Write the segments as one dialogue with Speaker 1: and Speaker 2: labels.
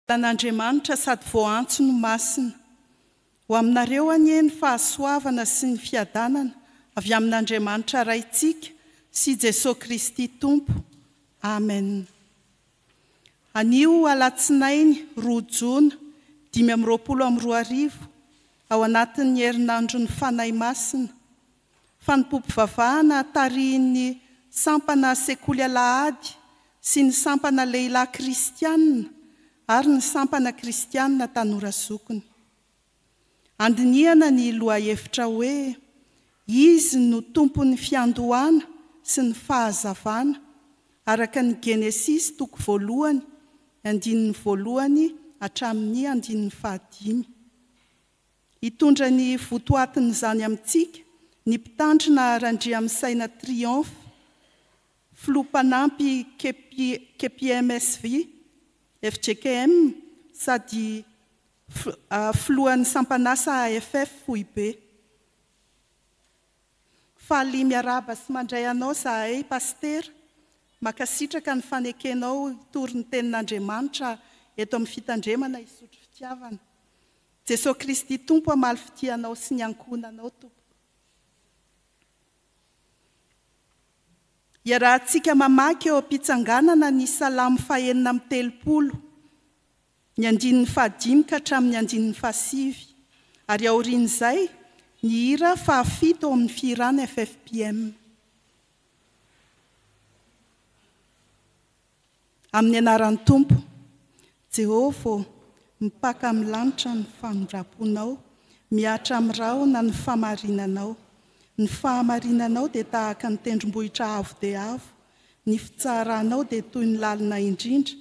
Speaker 1: An'Andriamanitra sady voaantso no masina. Ho aminareo anie ny fahasoavana sy ny fiadanana avy amin'Andriamanitra Raintsika sy Jesoa Kristy Tompo. Amen. Anio alatsinainy roa jona 2025, ao anatin'ny herinandron'ny Fanahy Masina, Fanompoam-pivavahana tarihin'ny Sampana Sekoly Alahady sy ny Sampana Lehilahy Kristiana ary ny Sampana Kristiana Tanora Zokiny. Andinihana ny lohahevitra hoe Izy no Tompon'ny fiandohana sy ny fahazavana, araka ny Genesisy toko voalohany, andininy voalohany hatramin'ny andininy fahadimy. Hitondra ny votoatin'izany amintsika ny Mpitandrina Randriamisaina Triomphe, Filoha mpanampy KPMSV, fjkm, sady Filohan'ny sampan'asa AFF foibe. Faly miarahaba sy mandray anao zahay Pasitera, mankasitraka ny fanekenao hitory ny tenin'Andriamanitra eto amin'ny fitandremana Isotry Fitiavana. Jesoa Kristy Tompo hamaly fitia anao sy ny ankohonanao tompoko. Iarahantsika mamaky eo am-pitsanganana ny Salamo fahenina amby telopolo, ny andininy fahadimy ka hatramin'ny andininy fahasivy, ary aorian'izay ny hira fahafito ao amin'ny fihirana ffpm. Amin'ny anaran'ny Tompo. Jehovah ô, mipaka amin'ny lanitra ny famindram-ponao, mihatra amin'ny rahona ny fahamarinanao. Ny fahamarinanao dia tahaka ny tendrombohitra avo dia avo, ny fitsaranao dia toy ny lalina indrindra,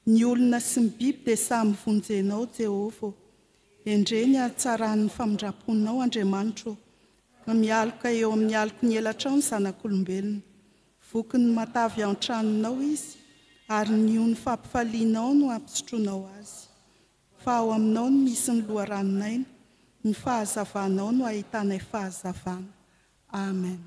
Speaker 1: ny olona sy ny biby dia samy vonjenao, Jehovah ô. Endrey ny hatsaran'ny famindram-ponao, Andriamanitro ô, ka mialoka eo amin'ny aloky ny elatrao ny zanak'olombelona. Voky ny matavy ao an-tranonao izy, ary ny ony fampifalianao no ampisotroinao azy. Fa ao aminao no misy ny loharanon'aina, ny fahazavanao no ahitanay fahazavana. Amen.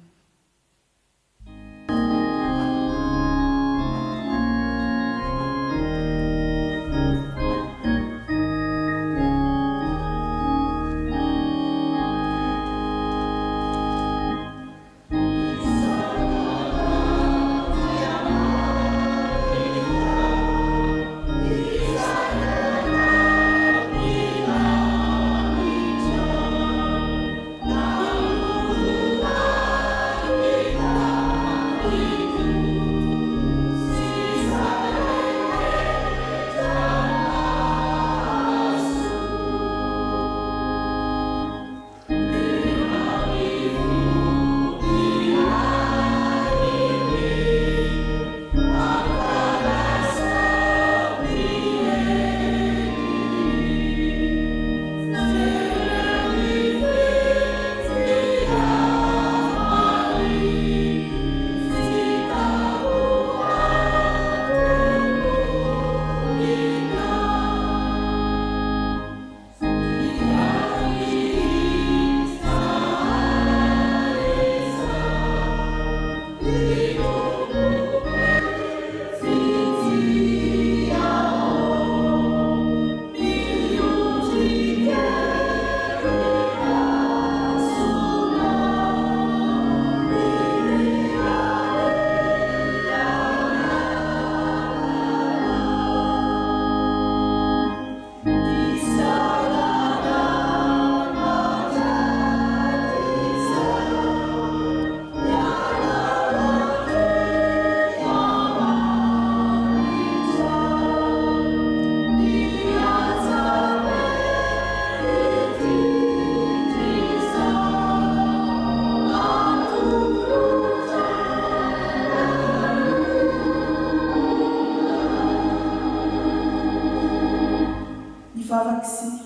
Speaker 1: Hivavaka isika.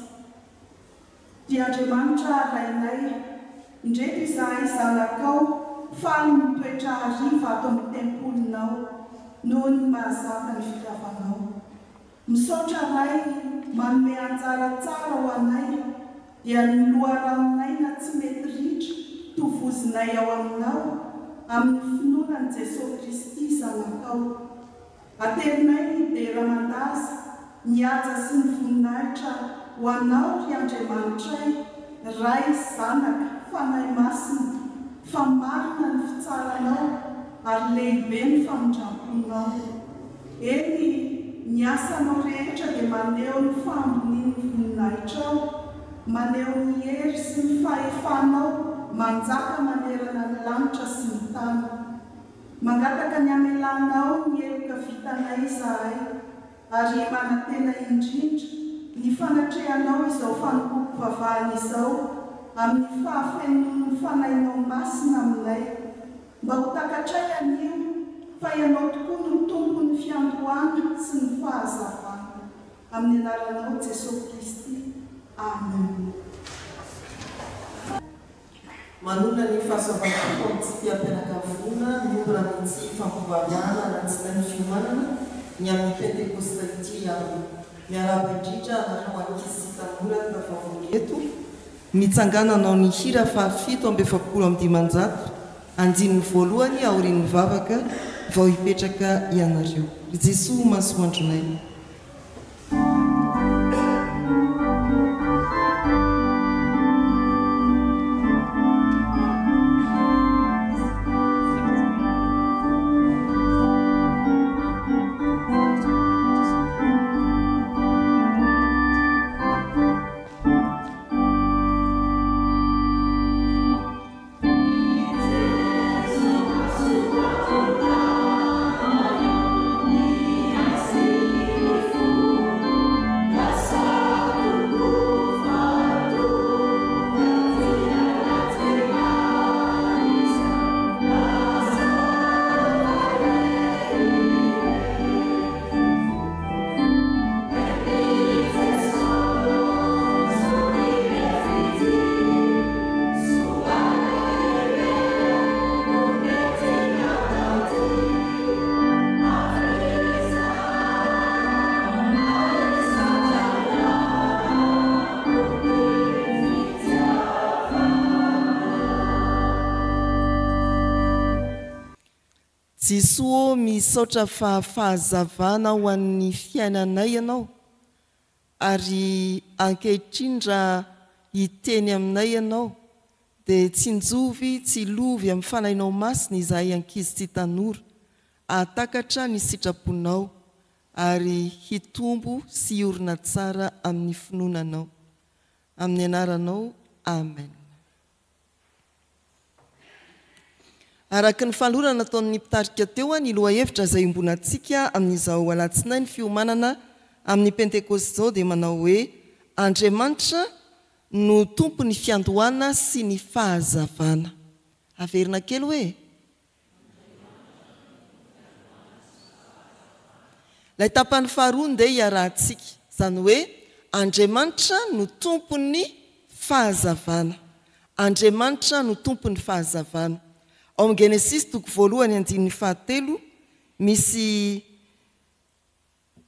Speaker 1: Ry Andriamanitra Rainay, indreto izahay zanakao faly mitoetra hariva ato amin'ny tempolinao noho ny mahazaka ny fitiavanao. Misaotra Ray manome anjara tsara ho anay dia ny loharanon'aina tsy mety ritra tovozinay ao aminao amin'ny finoana an'i Jesoa Kristy Zanakao. Aterinay ny dera aman-daza. Ny haja sy ny voninahitra ho Anao ry Andriamanitray, Ray, Zanaka, Fanahy Masina, fa marina ny fitsaranao ary lehibe ny famindramponao. Eny, ny asanao rehetra dia maneho ny fahambonian'ny voninahitrao, maneho ny hery sy ny fahefanao manjaka manerana ny lanitra sy ny tany. Mangataka ny hamelanao ny heloka vitanay izahay ary manantena indrindra ny fanatrehanao izao fanompoam-pivavahana izao amin'ny fahafenoan'ny Fanahinao Masina aminay, mba ho takatray anio fa Ianao tokoa no Tompon'ny fiandohana sy ny fahazavana. Amin'ny anaranao Jesoa Kristy. Amen.
Speaker 2: Manoloana ny fahasoavan'ny Tompo amintsika mpianakavy miombona amin'ity fampivavahana alatsinainy fiomanana ny amin'ny Pentekosta ity aho. Miarahaba indrindra anareo ankizy sy tanora tafavory eto. Mitsangàna hanao ny hira faha 547, andininy voalohany aorian'ny vavaka vao hipetraka ianareo. Ry Jesoa masoandronay. Jesoa ô misaotra fa fahazavana ho an'ny fiainanay Ianao ary ankehitriny raha hiteny aminay Ianao dia tsinjovy tsilovy amin'ny Fanahinao Masina izahay ankizy sy tanora hahatakatra ny sitraponao ary hitombo sy hiorina tsara amin'ny finoana Anao. Amin'ny anaranao, Amen. Araka ny fanolorana nataon'ny mpitarika teo, ny lohahevitra izay iombonantsika amin'izao alatsinainy fiomanana amin'ny Pentekosta izao dia manao hoe Andriamanitra no Tompon'ny fiandohana sy ny fahazavana. Averina kely hoe. Ilay tapany faharoa ndeha hiarahantsika, izany hoe Andriamanitra no Tompon'ny fahazavana. Andriamanitra no Tompon'ny fahazavana. Ao amin'ny Genesisy toko voalohany andininy fahatelo misy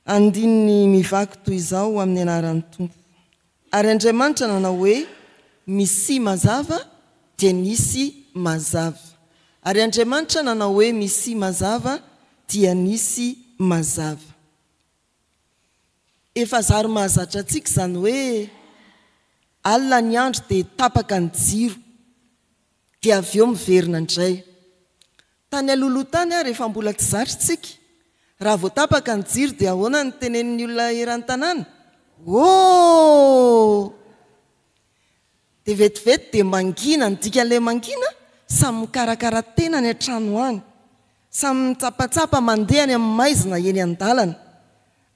Speaker 2: Andininy mivaky toy izao amin'ny anaran'ny Tompo. Ary Andriamanitra nanao hoe, Misia mazava, dia nisy mazava. Ary Andriamanitra nanao hoe, Misia mazava, dia nisy mazava. Efa zary mahazatra antsika izany hoe alina ny andro dia tapaka ny jiro, dia avy eo miverina indray. Tany alohaloha tany ary efa mbola tsy zatra isika. Raha vao tapaka ny jiro dia ahoana no tenenin'ny olona eran'ny tanàna? Ooh! Dia vetivety dia mangina, ny dikan'ilay mangina, samy mikarakara tena any an-trano any. Samy mitsapatsapa mandeha any amin'ny maizina eny an-dalana.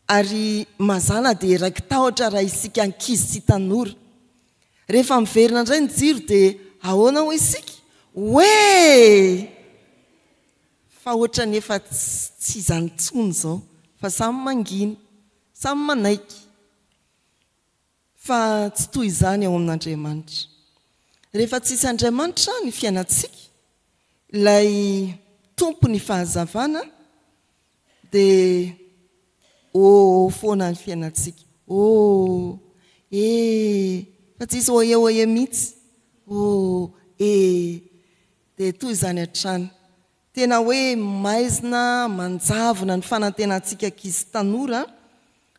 Speaker 2: Ary mazàna dia raiki-tahotra raha isika ankizy sy tanora. Rehefa miverina indray ny jiro dia ahoana hoy isika? Oee! Fa ohatran'ny efa tsy izany intsony izao fa samy mangina, samy manaiky fa tsy toy izany ao amin'Andriamanitra. Rehefa tsisy Andriamanitra ny fiainantsika, ilay Tompon'ny fahazavana dia Ô foana ny fiainantsika. Ô e! Fa tsisy oye oye mihitsy. Ô e! Dia toy izany hatrany. Tena hoe maizina, manjavona ny fanantenantsika ankizy sy tanora.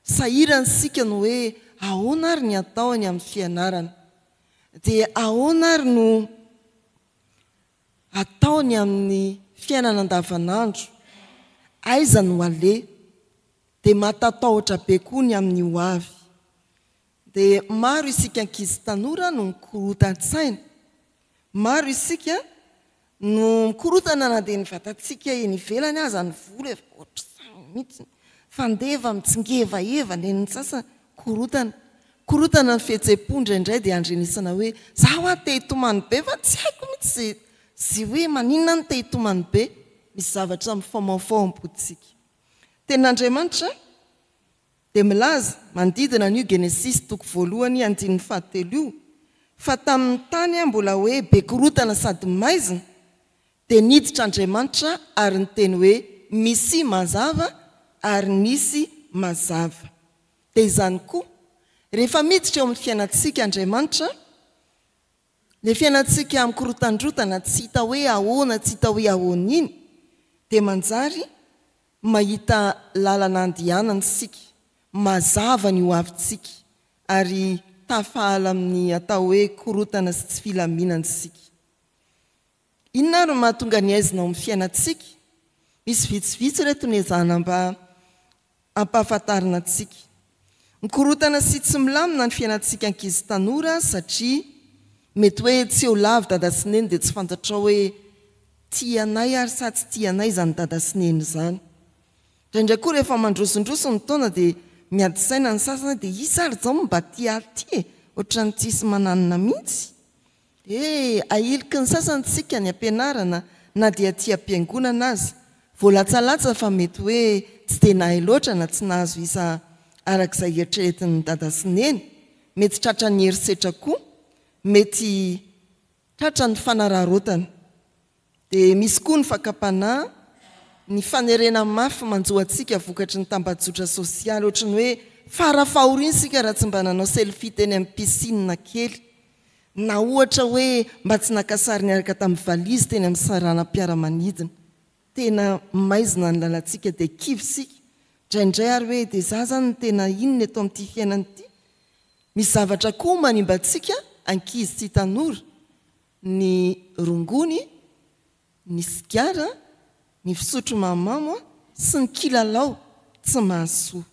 Speaker 2: Sahirana isika ny hoe ahoana ary ny atao any amin'ny fianarana? Dia ahoana ary no atao ny amin'ny fiainana andavanandro? Aiza no aleha? Dia matatahotra be koa ny amin'ny ho avy. Dia maro isika ankizy tanora no mikorotan-tsaina. Maro isika no mikorontana na dia ny vatantsika eny ivelany aza ny volo efa ohatr'izany mihitsy, fandeva mitsingevaheva nen'ny sasany, korontana. Korontana ny fihetsem-po indraindray dia andrenesana hoe za hoa te hitomany be fa tsy haiko mihitsy ze ze hoe maninona aho no te hitomany be, misy zavatra mifaomaofao ao am-pontsika. Tenin'Andriamanitra dia milaza, manodidina an'io Genesisy toko voalohany andininy fahatelo io, fa tamin'ny tany mbola hoe be korontana sady maizina, dia niditra Andriamanitra ary niteny hoe misia mazava ary nisy mazava. Dia izany koa, rehefa miditra eo amin'ny fiainantsika Andriamanitra, Ilay fiainantsika mikorotandrotana tsy hita hoe ahoana tsy hita hoe ahoana iny dia manjary mahita lalana andehanana isika, mazava ny ho avintsika ary tafahala amin'ny atao hoe korotana sy tsy filaminana isika. Inona ary no mahatonga ny haizina ao amin'ny fiainantsika? Misy vitsivitsy ireto nezahana mba ampahafantarina antsika. Mikorontana sy tsy milamina ny fiainantsika ankizy tanora satria mety hoe tsy eo lavo dada sy neny dia tsy fantatrao hoe tia anay ary sa tsy tia anay izany dada sy neny izany. Indraindray koa rehefa mandrosondroso ny taona dia miady saina ny sasany dia iza ary izao no mba tia ahy ity e? Ohatran'ny tsisy mananona mihitsy. He, ahiliky ny sasany tsika any am-pianarana na dia aty am-piangonana aza. Voalatsalatsa fa mety hoe tsy dia nahay loatra na tsy nahazo isa araka izay eritreretin'ny dada sy neny. Mety tratran'ny herisetra koa. Mety tratran'ny fanararaotana. Dia misy koa ny fakam-panahy, ny fanerena mafy manjo antsika vokatry ny tambajotra sosialy, ohatry ny hoe fara fahoriana isika raha tsy mba nanao selfie teny amin'ny piscine kely, na ohatra hoe mba tsy naka sary niaraka tamin'ny valizy teny amin'ny saranam-piaramanidina. Tena maizina ny lalantsika dia kivy isika indraindray ary hoe dia za zany no tena inona eto amin'ity fiainana ity? Misy zavatra koa manimba antsika ankizy sy tanora, ny rongony, ny sigara, ny fisotro mahamamo sy ny kilalao tsy mahasoa.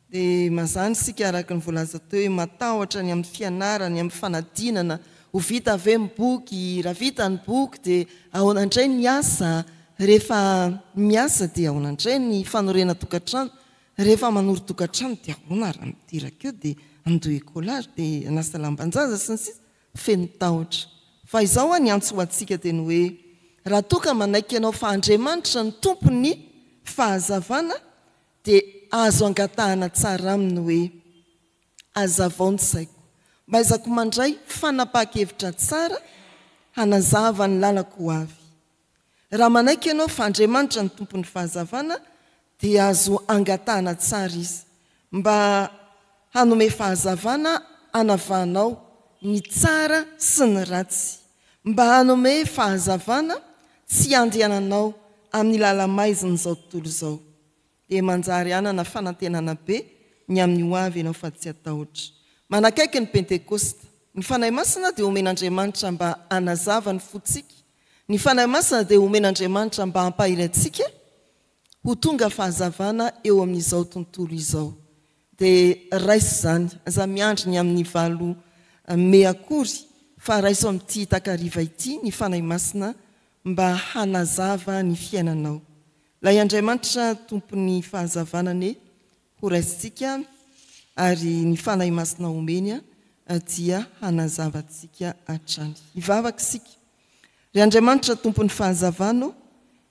Speaker 2: Dia mazàna isika araka ny voalaza teo hoe matahotra ny amin'ny fianarana, ny amin'ny fanadinana, ho vita ve ny boky, raha vita ny boky dia ahoana indray ny asa, rehefa miasa dia ahoana indray ny fanorenan-tokantrano, rehefa manorin-tokantrano dia ahoana raha miteraka eo dia handoa écolage, dia hanasa lamban-jaza sy ny sisa. feno tahotra. Fa izao hoa ny antso ho antsika dia ny hoe, raha toa ka manaiky ianao fa Andriamanitra no Tompon'ny fahazavana dia azo angatahana tsara Aminy hoe, Hazavao ny saiko, mba aizako mandray fanapahan-kevitra tsara hanazava ny lalako ho avy. Raha manaiky ianao fa Andriamanitra no Tompon'ny fahazavana dia azo angatahana tsara Izy mba hanome fahazavana hanavahanao ny tsara sy ny ratsy, mba hanome fahazavana tsy handehananao amin'ny lala-maizin'izao tontolo izao. Dia manjary hanana fanantenana be ny amin'ny ho avy ianao fa tsy hatahotra. Manakaiky ny Pentekosta. Ny Fanahy Masina dia omen'Andriamanitra mba hanazava ny fontsika Ny Fanahy Masina dia omen'Andriamanitra mba hampahery antsika ho tonga fahazavana eo amin'izao tontolo izao. Dia raiso izany, aza miandry ny amin'ny valo Mey akory, fa raiso amin'ity takariva ity ny Fanahy Masina mba hanazava ny fiainanao. Ilay Andriamanitra Tompon'ny fahazavana anie ho raisintsika ary ny Fanahy Masina omeny dia hanazava antsika hatrany. Hivavaka isika. Ry Andriamanitra Tompon'ny fahazavana ô,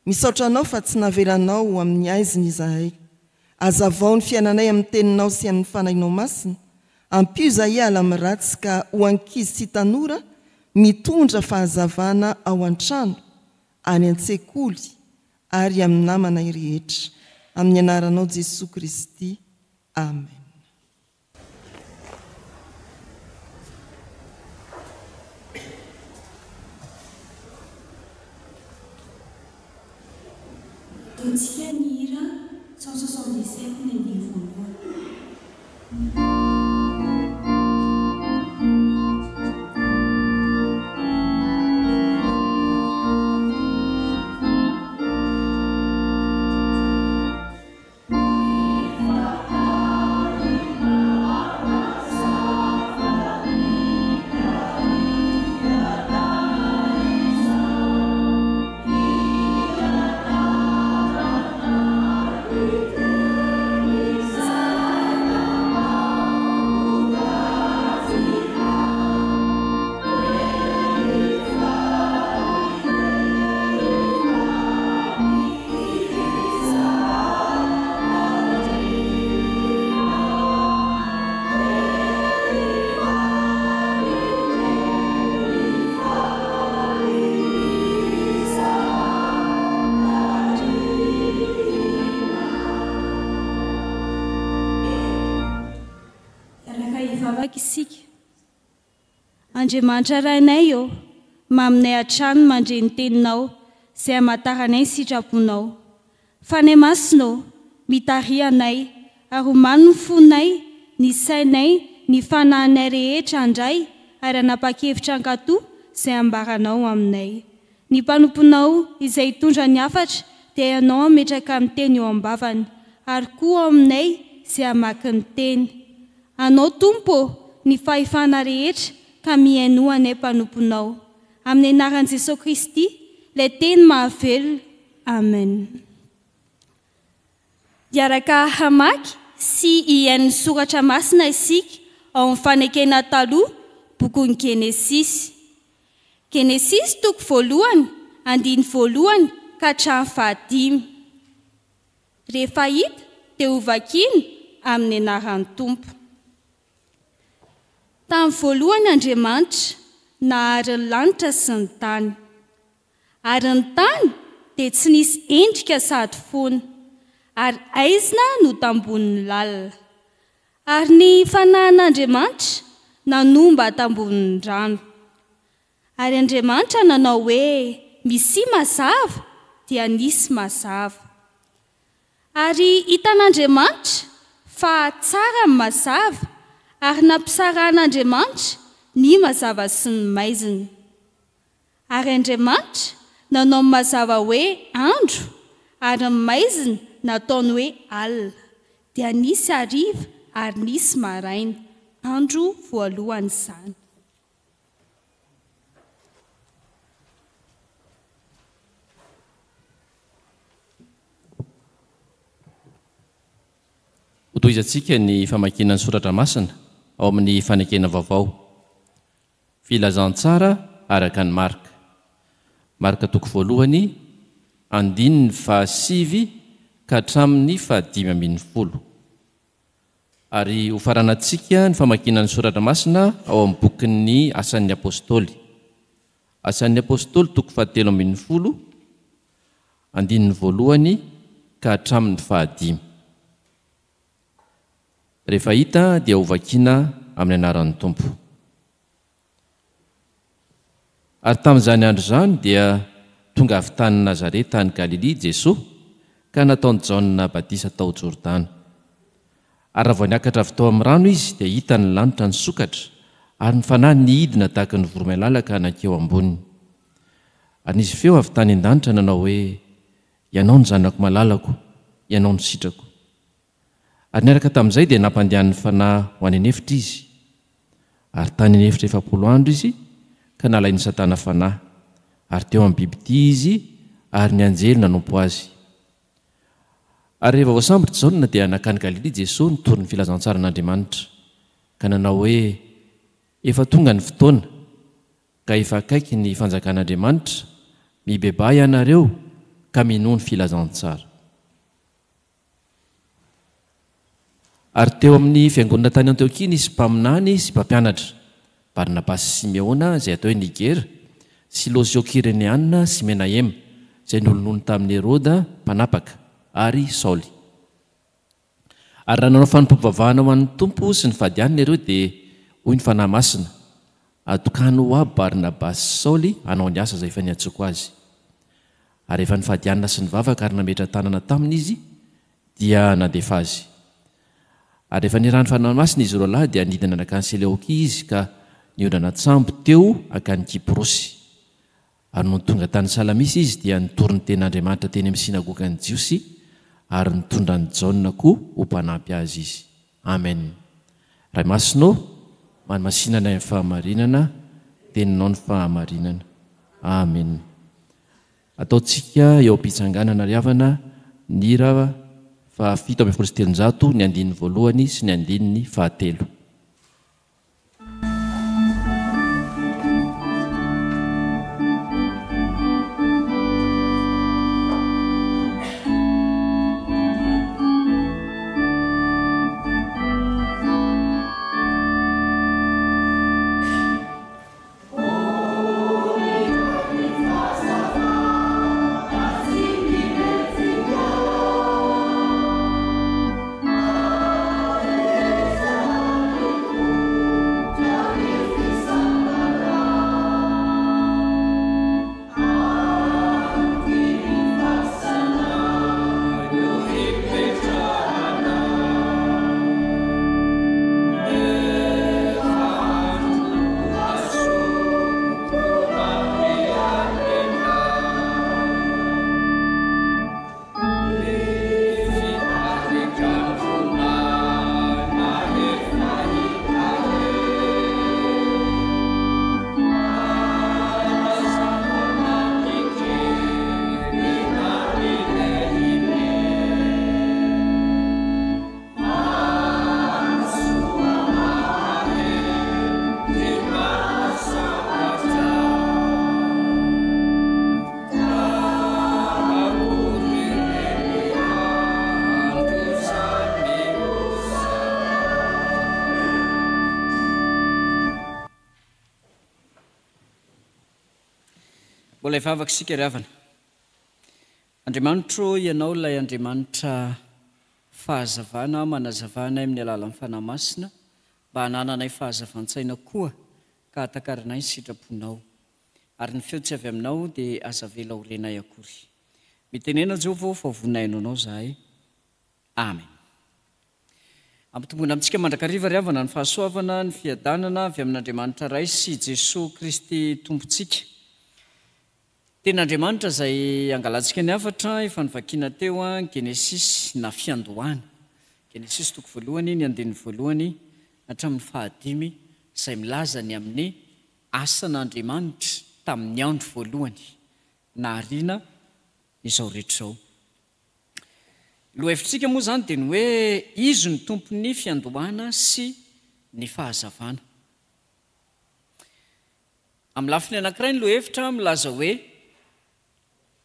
Speaker 2: misaotra Anao fa tsy navelanao ho amin'ny haizina izahay. Hazavao ny fiainanay amin'ny Teninao sy amin'ny Fanahinao Masina. Ampio izahay hiala amin'ny ratsy ka ho ankizy sy tanora mitondra fahazavana ao an-trano, any an-tsekoly, ary amin'ny namanay rehetra. Amin'ny anaranao Jesoa Kristy. Amen.
Speaker 3: Ataontsika ny hira 177 ny andiany voalohany. Hivavaka isika. Andriamanitra Rainay ô, maminay hatrany ny mandre ny Teninao izay hamantaranay ny sitraponao. Fanahy Masina ô, mitariha anay ary omano ny fonay, ny sainay, ny fanahinay rehetra handray ary hanapa-kevitra hankatò izay ambaranao aminay. Ny mpanomponao izay hitondra ny hafatra dia Ianao hametraka ny teny eo am-bavany, ary koa ao aminay izay hamaky ny teny. Anao, Tompo ô, ny fahefana rehetra, ka mihainoa anay mpanomponao. Amin'ny anaran'i Jesoa Kristy, ilay Teny mahavelona. Amen. Hiaraka hamaky sy hihaino ny soratra masina isika ao amin'ny Fanekena Taloha, bokin'ny Genesisy. Genesisy toko voalohany, andiny voalohany ka hatramin'ny fahadimy. Rehefa hita dia hovakiana amin'ny anaran'ny Tompo. Tamin'ny voalohany Andriamanitra nahary ny lanitra sy ny tany. Ary ny tany dia tsy nisy endrika sady foana, ary aizina no tambonin'ny lalina. Ary ny Fanahin'Andriamanitra nanomba tambonin'ny rano. Ary Andriamanitra nanao hoe, Misia mazava, dia nisy mazava. Ary hitan'Andriamanitra fa tsara ny mazava, ary nampisarahan'Andriamanitra ny mazava sy ny maizina. Ary Andriamanitra nanao ny mazava hoe andro, ary ny maizina nataony hoe alina. Dia nisy hariva ary nisy maraina, andro voalohany izany.
Speaker 4: Hotohizantsika ny famakiana ny soratra masina ao amin'ny Fanekena Vaovao. Filazantsara araka an'i Marka. Marka toko voalohany, andininy fahasivy ka hatramin'ny fahadimy ambin'ny folo. Ary hofaranantsika ny famakiana ny soratra masina ao amin'ny bokin'ny Asan'ny Apostoly. Asan'ny Apostoly toko fahatelo ambin'ny folo, andininy voalohany ka hatramin'ny fahadimy. Rehefa hita dia hovakiana amin'ny anaran'ny Tompo. Ary tamin'izany andro izany dia tonga avy tany Nazareta any Galilia Jesoa, ka nataon'i Jaona batisa tao Jordana. Ary raha vao niakatra avy tao amin'ny rano Izy, dia hitany ny lanitra nisokatra, ary ny Fanahy nidina tahaka ny voromailala ka nankeo amboniny. Ary nisy feo avy tany an-danitra nanao hoe, Ianao no Zanako malalako, Ianao no sitrako. Ary niaraka tamin'izay dia nampandehanin'ny Fanahy ho any an'efitra izy. Ary tany an'efitra 40 andro izy, ka nalain'i Satana fanahy. Ary teo amin'ny bibidia izy, ary ny anjely nanompo azy. Ary rehefa voasambotra Jaona dia nankany Galilia Jesoa nitory ny filazantsaran'Andriamanitra, ka nanao hoe, Efa tonga ny fotoana, ka efa akaiky ny fanjakan'Andriamanitra, mibebaha ianareo, ka minoa ny filazantsara. Ary teo amin'ny fiangonana tany Antiokia nisy mpaminany sy mpampianatra, Barnabasy sy Simeona, izay atao hoe Nigera, sy Losio Kyreneana sy Menahema, izay nolonono tamin'i Heroda mpanapaka, ary Saoly. Ary raha nanao fanompoam-pivavahana ho an'ny Tompo sy nifady hanina ireo, dia hoy ny Fanahy Masina, Atokano ho ahy Barnabasy sy Saoly hanao ny asa izay efa niantsoako azy. Ary rehefa nifady hanina sy nivavaka ary nametra-tanana taminy izy, dia nandefa azy. Ary rehefa nirahan'ny Fanahy Masina izy roalahy dia nidina nankany Seleokia izy ka niondrana an-tsambo teo hankany Kyprosy. Ary nony tonga tany Salamisy izy dia nitory ny tenin'Andriamanitra teny amin'ny synagogan'ny Jiosy ary nitondra an'i Jaona koa ho mpanampy azy izy. Amen. Ray Masina ô, manamasina anay amin'ny fahamarinana, Teninao ny fahamarinana. Amen. Ataontsika eo am-pitsanganana ry havana ny hira faha 317 ny andininy voalohany sy ny andininy fahatelo.
Speaker 5: Mbola hivavaka isika ry havana. Andriamanitro ô, Ianao ilay Andriamanitra fahazavana, manazava anay amin'ny alalan'ny Fanahy Masina, mba hanananay fahazavan-tsaina koa ka hahatakaranay ny sitraponao. Ary ny feo tsy avy aminao dia aza avela ho renay akory. Mitenena Jehovah ô fa ho vonona haino anao izahay. Amen. Ampitomboina amintsika mandrakariva ry havana ny fahasoavana, ny fiadanana avy amin'Andriamanitra Ray sy Jesoa Kristy Tompontsika. Tenin'Andriamanitra izay angalantsika ny hafatra efa novakiana teo, Genesisy na fiandohana. Genesisy toko voalohany, ny andininy voalohany hatramin'ny fahadimy izay milaza ny amin'ny asan'Andriamanitra tamin'ny andro voalohany nahariana izao rehetra izao. Lohahevitsika moa izany dia ny hoe Izy no Tompon'ny fiandohana sy ny fahazavana. Amin'ny lafiny anankiray ny lohahevitra milaza hoe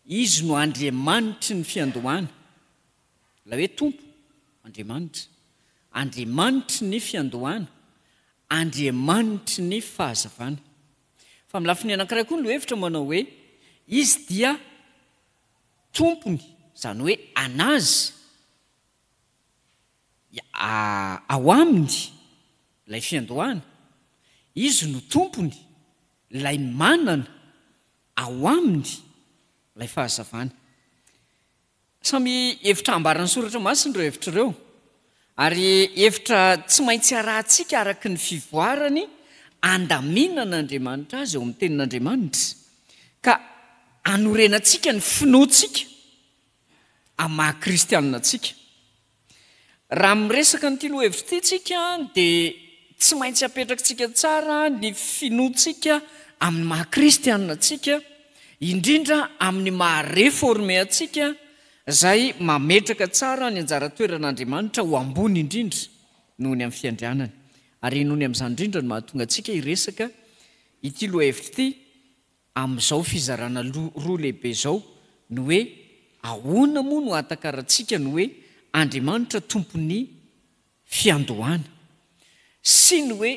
Speaker 5: Izy no Andriamanitry ny fiandohana. Ilay hoe Tompo, Andriamanitra. Andriamanitry ny fiandohana, Andriamanitry ny fahazavana. Fa amin'ny lafiny anankiray koa ny lohahevitra manao hoe Izy dia Tompony, izany hoe an'Azy, ao Aminy ilay fiandohana, Izy no Tompony, ilay manana ao Aminy ilay fahazavana. Samy hevitra ambaran'ny Soratra Masina ireo hevitra ireo, ary hevitra tsy maintsy arahantsika araka ny fivoarany andaminan'Andriamanitra azy ao amin'ny Tenin'Andriamanitra, ka anorenantsika ny finoantsika amin'ny maha-kristianina antsika. Raha miresaka an'ity lohahevitra ity isika dia tsy maintsy apetrakitsika tsara ny finoantsika amin'ny maha kristianina antsika, indrindra amin'ny maha réformé antsika izay mametraka tsara ny anjara toeran'Andriamanitra ho ambony indrindra noho ny amin'ny fiandrianany. Ary noho ny amin'izany indrindra no mahatonga antsika hiresaka ity lohahevitra ity Amin'izao fizarana roa lehibe izao, ny hoe ahoana moa no ahatakarantsika ny hoe Andriamanitra Tompon'ny fiandohana sy ny hoe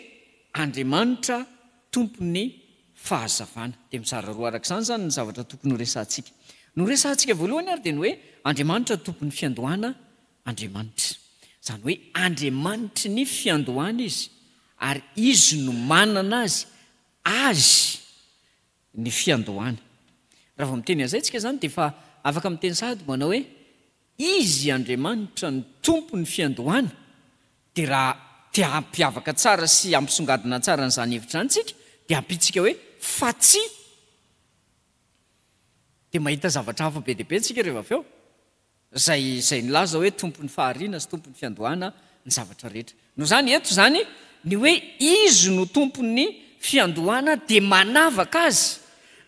Speaker 5: Andriamanitra Tompon'ny fahazavana. Dia mizara roa araka izany izany ny zavatra tokony horesahantsika. Ny horesahantsika voalohany ary dia ny hoe Andriamanitra Tompon'ny fiandohana Andriamanitra. Izany hoe Andriamanitry ny fiandohana Izy ary Izy no manana azy Azy ny fiandohana. Raha vao miteny an'izay isika izany dia efa afaka miteny sahady manao hoe, Izy Andriamanitra no Tompon'ny fiandohana, dia raha te hampiavaka tsara sy hampisongadina tsara an'izany hevitra izany isika dia ampiantsika hoe fa tsy dia mahita zavatra hafa be dia be isika rehefa avy eo. Izay izay nilaza hoe Tompon'ny fahariana sy Tompon'ny fiandohana ny zavatra rehetra. Noho izany, eto izany, ny hoe Izy no Tompon'ny fiandohana dia manavaka Azy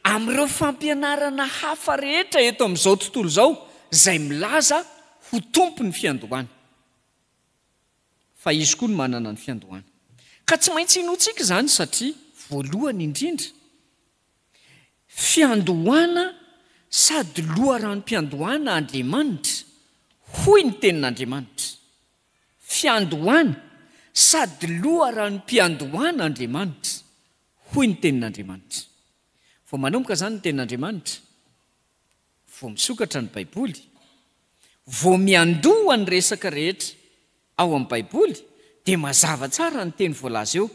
Speaker 5: amin'ireo fampianarana hafa rehetra eto amin'izao tontolo izao izay milaza ho Tompon'ny fiandohana. Fa Izy koa no manana ny fiandohana. Ka tsy maintsy inoantsika izany satria voalohany indrindra, Fiandohana sady loharanom-piandohana Andriamanitra, hoy ny Tenin'Andriamanitra. Fiandohana sady loharanom-piandohana Andriamanitra, hoy ny Tenin'Andriamanitra. Vao manomboka izany ny Tenin'Andriamanitra, vao misokatra ny Baiboly, vao miandoha ny resaka rehetra ao amin'ny Baiboly, dia mazava tsara ny teny voalaza eo,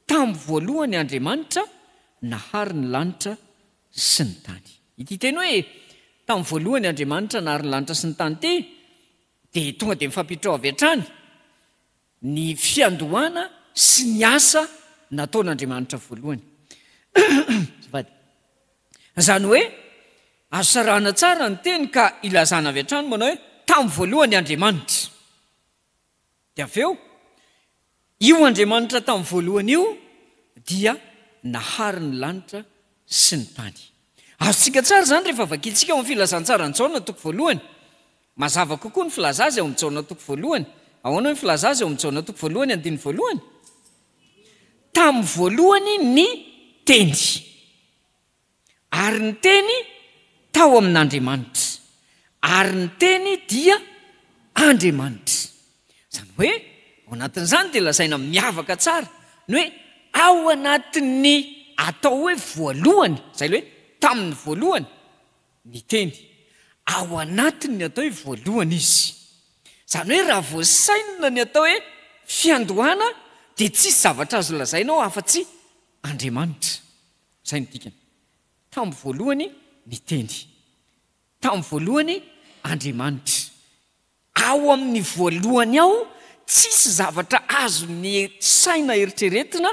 Speaker 5: Tamin'ny voalohany Andriamanitra nahary ny lanitra sy ny tany. Ity teny hoe tamin'ny voalohany Andriamanitra nahary ny lanitra sy ny tany ity dia tonga dia mifampiditra ao avy hatrany ny fiandohana sy ny asa nataon'Andriamanitra voalohany. Azafady. Izany hoe azo sarahana tsara ny teny ka ilazana avy hatrany manao hoe tamin'ny voalohany Andriamanitra. Dia avy eo, io Andriamanitra tamin'ny voalohany io dia nahary ny lanitra sy ny tany. Azontsika tsara izany rehefa vakintsika ao amin'ny Filazantsaran'i Jaona toko voalohany. Mazava kokoa ny filaza azy ao amin'ny Jaona toko voalohany. Ahoana ny filaza azy ao amin'ny Jaona toko voalohany andininy voalohany? Tamin'ny voalohany ny Teny. Ary ny Teny tao amin'Andriamanitra. Ary ny Teny dia Andriamanitra. Izany hoe, ao anatin'izany dia lazaina miavaka tsara ny hoe ao anatin'ny atao hoe voalohany, izay ilay hoe. Tamin'ny voalohany ny Teny. Ao anatin'ny atao hoe voalohany Izy. Izany hoe raha vao sainina ny atao hoe fiandohana dia tsisy zavatra azo lazaina ao afa-tsy Andriamanitra. Izay no dikany. Tamin'ny voalohany ny Teny. Tamin'ny voalohany Andriamanitra. Ao amin'ny voalohany ao tsisy zavatra azon'ny saina eritreretina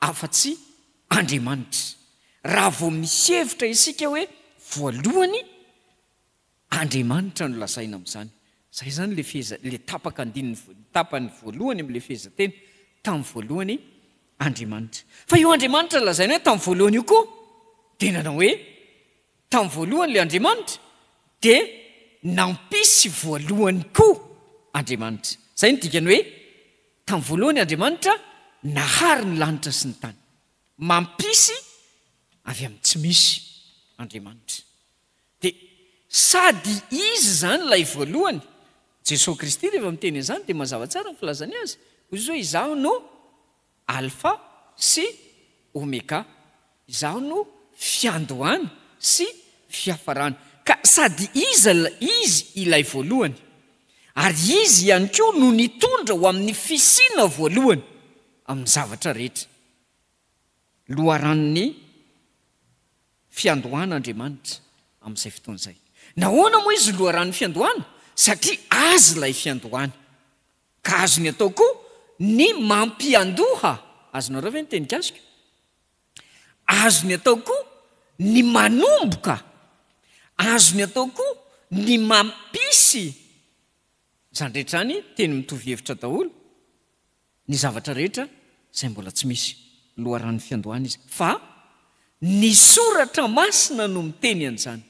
Speaker 5: afa-tsy Andriamanitra. Raha vao mihevitra isika hoe voalohany, Andriamanitra no lazaina amin'izany. Izay izany ilay feheza, ilay tapaka andininy, tapany voalohany amin'ilay fehezanteny, tamin'ny voalohany Andriamanitra. Fa io Andriamanitra lazaina hoe tamin'ny voalohany io koa dia nanao hoe Tamin'ny voalohany ilay Andriamanitra dia nampisy voalohany koa Andriamanitra. Izay no dikany hoe tamin'ny voalohany Andriamanitra nahary ny lanitra sy ny tany. Mampisy avy amin'ny tsy misy Andriamanitra. Dia sady Izy izany ilay voalohany. Jesoa Kristy rehefa miteny an'izany dia mazava tsara ny filazany azy. Hoy Izy hoe Izaho no Alfa sy Omega. Izaho no fiandohana sy fiafarana. Ka sady Izy Izy ilay voalohany, ary Izy ihany koa no nitondra ho amin'ny fisiana voalohany amin'ny zavatra rehetra. Loharanon'ny fiandohana Andriamanitra amin'izay fotoana izay. Nahoana moa Izy loharanon'ny fiandohana? Satria Azy ilay fiandohana. Ka azony atao koa ny mampiandoha, azonareo ve ny teny gasiko? Azony atao koa ny manomboka, azony atao koa ny mampisy, izany rehetra izany teny mitovy hevitra daholo, ny zavatra rehetra izay mbola tsy misy loharanon'ny fiandohana izy, fa ny soratra masina no miteny an'izany.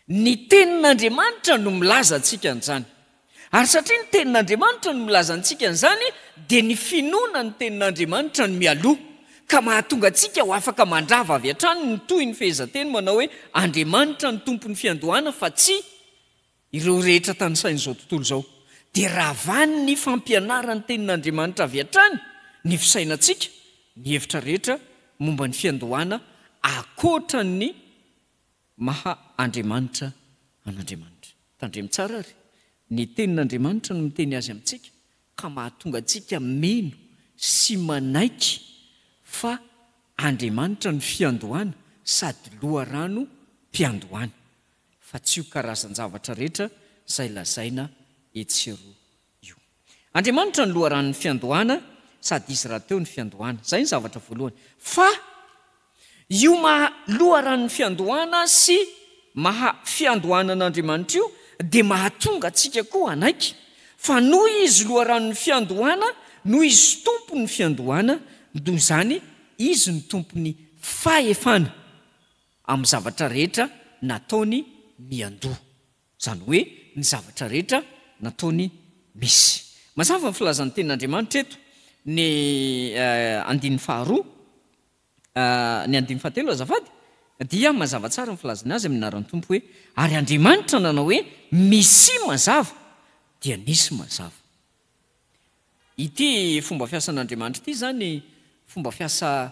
Speaker 5: Ny Tenin'Andriamanitra no milaza antsika an'izany. Ary satria ny Tenin'Andriamanitra no milaza antsika an'izany, dia ny finoana ny Tenin'Andriamanitra no mialoha, ka mahatonga antsika ho afaka mandrava avy hatrany ny tohin'ny fehezanteny manao hoe, Andriamanitra no Tompon'ny fiandohana fa tsy ireo rehetra tanisain'izao tontolo izao. Dia ravan'ny fampianaran'ny Tenin'Andriamanitra avy hatrany ny fisainantsika, ny hevitra rehetra momba ny fiandohana ankoatra ny maha Andriamanitra an'Andriamanitra. Tandremo tsara ary, ny Tenin'Andriamanitra no miteny azy amintsika ka mahatonga antsika mino sy manaiky fa Andriamanitra no fiandohana sady loharano mpiandohana, fa tsy io karazan-javatra rehetra izay lazaina etsy sy eroa io. Andriamanitra no loharanon'ny fiandohana sady Izy rahateo ny fiandohana. Izay ny zavatra voalohany. Fa io maha loharanon'ny fiandohana sy maha fiandohana an'Andriamanitra io dia mahatonga antsika koa hanaiky fa noho Izy loharanon'ny fiandohana, noho Izy Tompon'ny fiandohana, noho izany Izy no Tompon'ny fahefana amin'ny zavatra rehetra nataony miandoha. Izany hoe ny zavatra rehetra nataony misy. Mazava ny filazan'ny Tenin'Andriamanitra eto, ny andininy faharoa, ny andininy fahatelo azafady, dia mazava tsara ny filazany azy amin'ny anaran'ny Tompo hoe, Ary Andriamanitra nanao hoe, Misia mazava, dia nisy mazava. Ity fomba fiasan'Andriamanitra ity izany fomba fiasa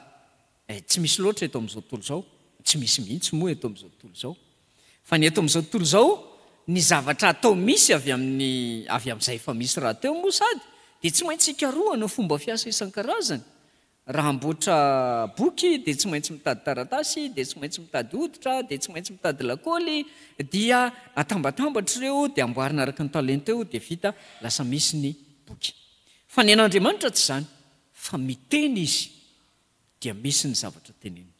Speaker 5: tsy misy loatra eto amin'izao tontolo izao, tsy misy mihitsy moa eto amin'izao tontolo izao. Fa ny eto amin'izao tontolo izao, ny zavatra atao misy avy amin'ny avy amin'izay efa misy rahateo moa sady dia tsy maintsy ikarohana fomba fiasa isan-karazany Raha hamboatra boky dia tsy maintsy mitady taratasy, dia tsy maintsy mitady hoditra, dia tsy maintsy mitady lakaoly, dia atambatambatra ireo dia amboarina araka ny talenta eo dia vita, lasa misy ny boky. Fa ny an'Andriamanitra tsy izany, fa miteny Izy dia misy ny zavatra teneniny.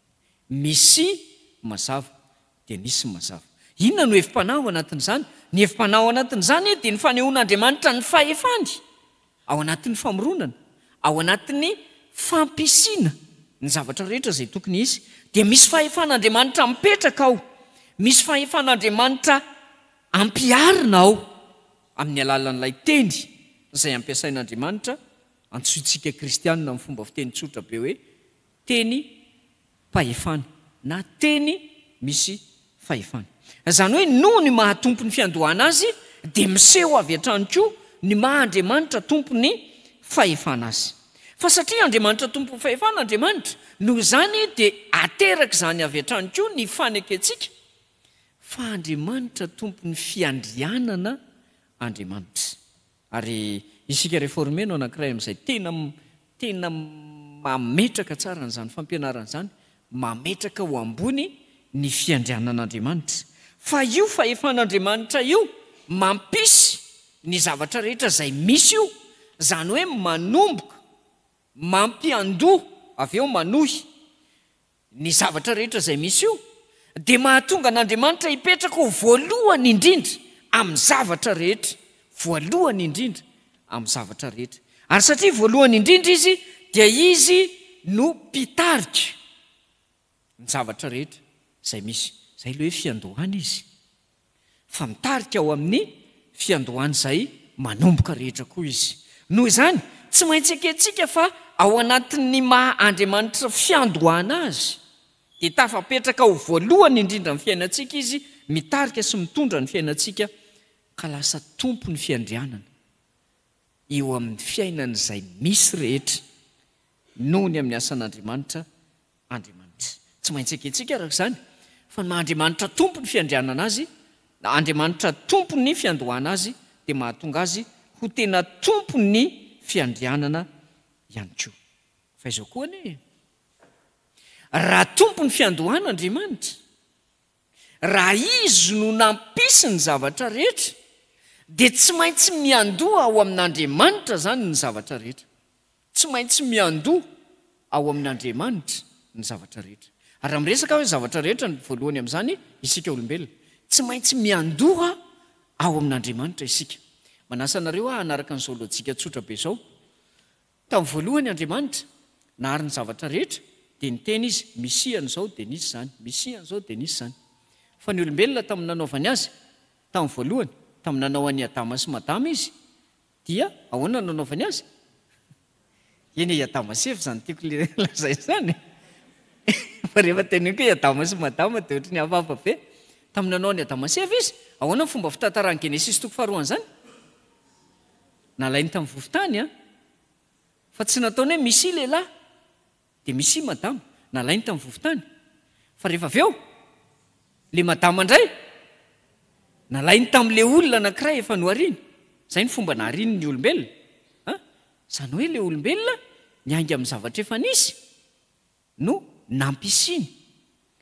Speaker 5: Misy mazava dia nisy mazava. Inona no hevi-panahy ao anatin'izany? Ny hevi-panahy ao anatin'izany dia ny fanehoan'Andriamanitra ny fahefany ao anatin'ny famoronana, ao anatin'ny fampisiana ny zavatra rehetra izay tokony hisy. Dia misy fahefan'Andriamanitra mipetraka ao, misy fahefan'Andriamanitra ampiharina ao amin'ny alalan'ilay teny izay ampiasain'Andriamanitra, antsointsika kristianina amin'ny fomba fiteny tsotra be hoe teny fahefana na teny misy fahefana. Izany hoe noho ny maha Tompon'ny fiandohana Azy dia miseho avy hatrany koa ny maha Andriamanitra Tompon'ny fahefana Azy. Fa satria Andriamanitra Tompon'ny fahefana Andriamanitra, noho izany dia ateraka izany avy hatrany koa ny fanekentsika fa Andriamanitra Tompon'ny fiandrianana Andriamanitra. Ary isika Réformé no anankiray amin'izay tena tena mametraka tsara an'izany fampianarana izany, mametraka ho ambony ny fiandrianan'Andriamanitra. Fa io fahefan'Andriamanitra io mampisy ny zavatra rehetra izay misy io, izany hoe manomboka, mampiandoha, avy eo manohy. Ny zavatra rehetra izay misy io dia mahatonga an'Andriamanitra hipetraka ho voalohany indrindra amin'ny zavatra rehetra, voalohany indrindra amin'ny zavatra rehetra. Ary satria voalohany indrindra Izy dia Izy no mpitarika ny zavatra rehetra izay misy. Izay ilay hoe fiandohana Izy. Fa mitarika ao amin'ny fiandohan'izay manomboka rehetra koa Izy. Noho izany, tsy maintsy ekentsika fa ao anatin'ny maha Andriamanitra fiandohana Azy, dia tafapetraka ho voalohany indrindra amin'ny fiainantsika Izy, mitarika sy mitondra ny fiainantsika, ka lasa Tompon'ny fiandrianana eo amin'ny fiainan'izay misy rehetra, noho ny amin'ny asan'Andriamanitra Andriamanitra. Tsy maintsy ekentsika araka izany fa ny maha Andriamanitra Tompo ny fiandrianana Azy, na Andriamanitra Tompo ny fiandohana Azy dia mahatonga Azy ho tena Tompon'ny fiandrianana ihany koa. Fa izao koa anie e! Raha Tompon'ny fiandohana Andriamanitra, raha Izy no nampisy ny zavatra rehetra, dia tsy maintsy miandoha ao amin'Andriamanitra izany ny zavatra rehetra. Tsy maintsy miandoha ao amin' Andriamanitra ny zavatra rehetra. Ary raha miresaka aho hoe zavatra rehetra, ny voalohany amin'izany isika olombelona. Tsy maintsy miandoha ao amin' Andriamanitra isika. Manasa anareo aho hanaraka an'izao lojika tsotra be izao. Tamin'ny voalohany Andriamanitra nahary ny zavatra rehetra, dia niteny Izy, misia an'izao dia nisy izany, misia an'izao dia nisy izany. Fa ny olombelona tamin'ny nanaovany azy, tamin'ny voalohany, tamin'ny nanao an'i Adama sy Madama Izy, Dia ahoana no nanaovany azy? Eny e, i Adama sy Eva izany tiako lazaina izany e. Fa rehefa teneniko hoe i Adama sy Madama dia ohatry ny hafahafa be. Tamin'ny nanao an'i Adama sy Eva izy, ahoana ny fomba fitantaran'ny Genesisy toko faharoa an'izany? Nalainy tamin'ny vovon-tany an! Fa tsy nataony hoe misia lehilahy. Dia misy madama, nalainy tamin'ny vovon-tany. Fa rehefa avy eo, ilay madama indray, nalainy tamin'ilay olona anankiray efa nohariany. Izay ny fomba nahariany ny olombelona. An? Izany hoe ilay olombelona niainga amin'ny zavatra efa nisy no nampisiany.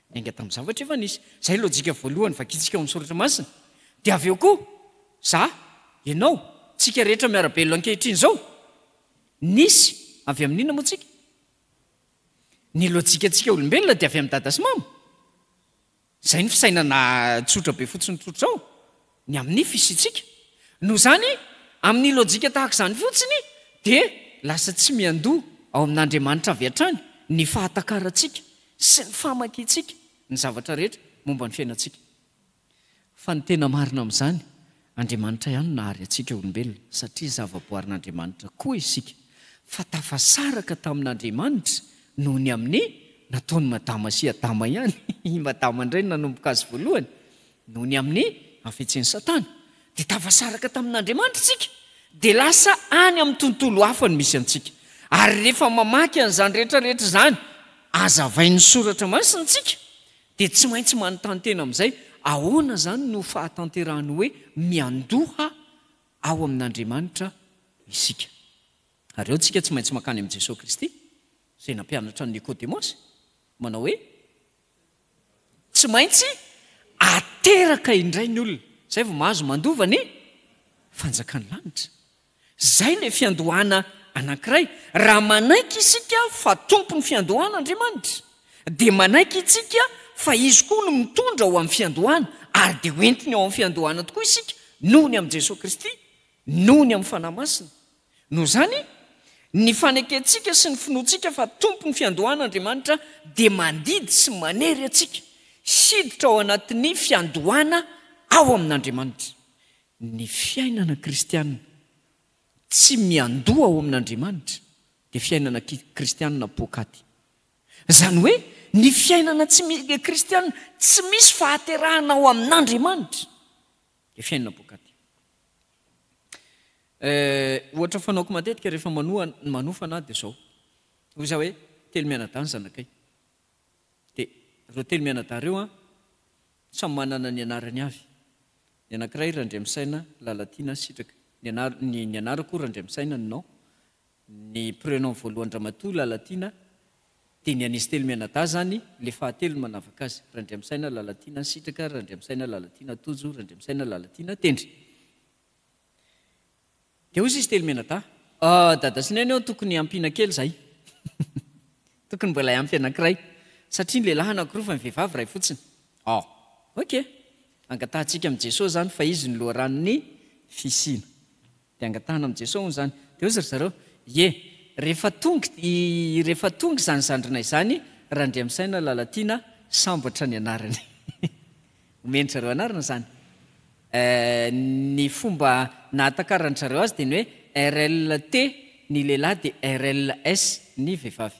Speaker 5: Niainga tamin'ny zavatra efa nisy. Izay lojika voalohany vakintsika ao amin'ny Soratra Masina. Dia avy eo koa, za, ianao, tsika rehetra miara-belona ankehitriny izao, Nisy avy amin'inona moa tsika? Ny lojikantsika olombelona dia avy amin'i dada sy mama. Izay ny fisainana tsotra be fotsiny tsotra izao, ny amin'ny fisiantsika. Noho izany, amin'ny lojika tahaka izany fotsiny dia lasa tsy miandoha ao amin'Andriamanitra avy hatrany ny fahatakarantsika sy ny famakiantsika ny zavatra rehetra momba ny fiainantsika. Fa ny tena marina amin'izany, Andriamanitra ihany no nahary antsika olombelona, satria zavaboarin'Andriamanitra koa isika, fa tafasaraka tamin'Andriamanitra noho ny amin'ny nataon'i Madama sy Adama ihany, i Madama indray no nanomboka azy voalohany, noho ny amin'ny hafetsen'i Satana, dia tafasaraka tamin'Andriamanitra isika, dia lasa any amin'ny tontolo hafa no misy antsika. Ary rehefa mamaky an'izany rehetra rehetra izany, hazavain'ny Soratra Masina isika, Dia tsy maintsy manontany tena amin'izay, ahoana izany no fahatanterahan'ny hoe miandoha ao amin'Andriamanitra isika? Ary eo tsika tsy maintsy mankany amin'i Jesoa Kristy, izay nampianatra an'i Nikodemosy, manao hoe, Tsy maintsy ateraka indray ny olona, izay vao mahazo mandova ny fanjakan'ny lanitra. Izay ilay fiandohana anankiray. Raha manaiky isika fa Tompon'ny fiandohana Andriamanitra, dia manaiky itsika fa Izy koa no mitondra ho amin'ny fiandohana, ary dia ho entiny ao amin'ny fiandohana tokoa isika noho ny amin'i Jesoa Kristy, noho ny amin'ny Fanahy Masina. Noho izany, ny fanekentsika sy ny finoantsika fa Tompon'ny fiandohana Andriamanitra dia mandidy sy manery antsika hiditra ao anatin'ny fiandohana ao amin'Andriamanitra. Ny fiainana kristiana tsy miandoha ao amin'Andriamanitra dia fiainana kristiana poakaty. Izany hoe ny fiainana tsy kristiana tsy misy fahaterahana ao amin'Andriamanitra dia fiainana poakaty. Ohatra fanaoko matetika rehefa manoa manofana aho dia izao. Hoy izaho hoe, Telo mianadahy ny zanakay. Dia ireo telo mianadahy ireo an, samy manana ny anarany avy. Ny anankiray Randriamisaina Lalatiana Sitraka. Ny anar, ny, ny anarako Randriamisaina ny nom. Ny prenom voalohan-dramatoa Lalatiana dia ny an'izy telo mianadahy izany, ilay fahatelo no manavaka azy, Randriamisaina Lalatiana Sitraka, Randriamisaina Lalatiana Tojo, Randriamisaina Lalatiana Tendry. Dia hoy izy telo mianadahy, Ah, Dada sy Neny ô, tokony hampiana kely izahay. Tokony mbola hiampy anankiray, satria ny lehilahy anankiroa fa ny vehivavy iray fotsiny. Oh, ok. Angatahantsika amin'i Jesoa izany fa Izy no loharanon'ny fisiana. Dia angatahana amin'i Jesoa hono izany. Dia hozy ry zareo, Ie, rehefa tonga i, rehefa tonga izany zandrinay izany, Randriamisaina Lalatiana, sambatra ny anarany. Omen-dry zareo anarana izany. Eh, ny fomba nahatakaran-dry zareo azy dia ny hoe RLT ny lehilahy dia RLS ny vehivavy.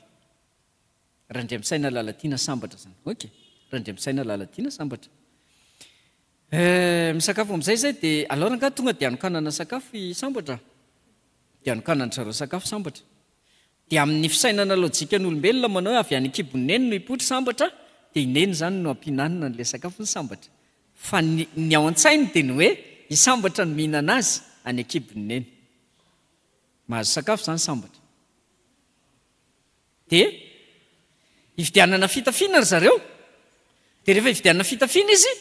Speaker 5: Randriamisaina Lalatiana sambatra izany. Ok. Randriamisaina Lalatiana sambatra. Eh, misakafo amin'izay izay dia alao rangahy tonga dia anokanana sakafo i Sambatra. Dia anokanan-dry zareo sakafo Sambatra. Dia amin'ny fisainana lojikan'olombelona manao hoe avy any an-kibon'i Neny no hipoitra Sambatra, dia i Neny izany no ampihinanina an'ilay sakafon'i Sambatra. Fa ny, ny ao an-tsainy dia ny hoe i Sambatra no mihinana azy any an-kibon'i Neny. Mahazo sakafo izany Sambatra. Dia hividianana fitafiana ry zareo. Dia rehefa hividianana fitafiana izy,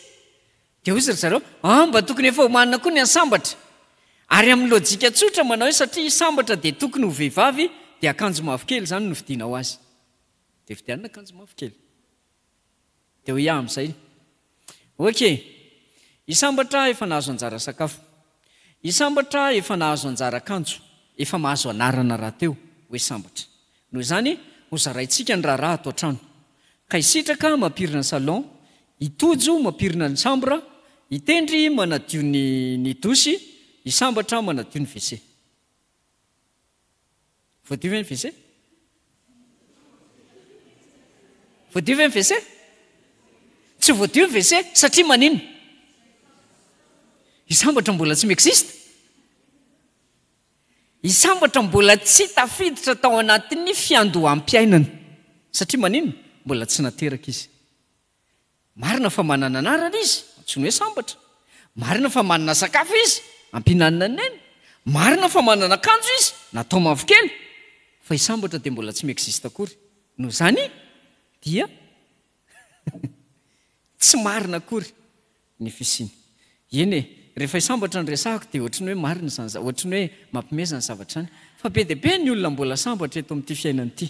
Speaker 5: dia hoy ry zareo, ah, mba tokony efa homanina koa ny an'i Sambatra. Ary amin'ny lojika tsotra manao hoe satria i Sambatra dia tokony ho vehivavy, dia akanjo mavokely izany no vidiana ho azy. Dia vidianina akanjo mavokely. Dia hoy aho amin'izay, Ok, i Sambatra efa nahazo anjara sakafo. I Sambatra efa nahazo anjara akanjo, efa mahazo anarana rahateo hoe Sambatra. Noho izany, hozaraintsika ny raharaha ato an-trano. Ka i Sitraka mampirina ny salon, i Tojo mampirina ny chambre, i Tendry manadio ny ny douche, i Sambatra manadio ny WC. Voadio ve ny WC? Voadio ve ny WC? Tsy voadio ny WC satria maninona? I Sambatra mbola tsy mi-existe. I Sambatra mbola tsy tafiditra tao anatin'ny fiandoham-piainana. Satria maninona? Mbola tsy nateraka izy. Marina fa manana anarana izy, antsoiny hoe sambatra. Marina fa manana sakafo izy, ampihinanina ny neny. Marina fa manana akanjo izy, natao mavokely. Fa i sambatra dia mbola tsy mi-existe akory. Noho izany dia tsy marina akory ny fisiany. Eny e, rehefa i sambatra no resahako dia ohatry ny hoe marina izany, ohatry ny hoe mampime izany zavatra izany. Fa be dia be ny olona mbola sambatra eto amin'ity fiainana ity.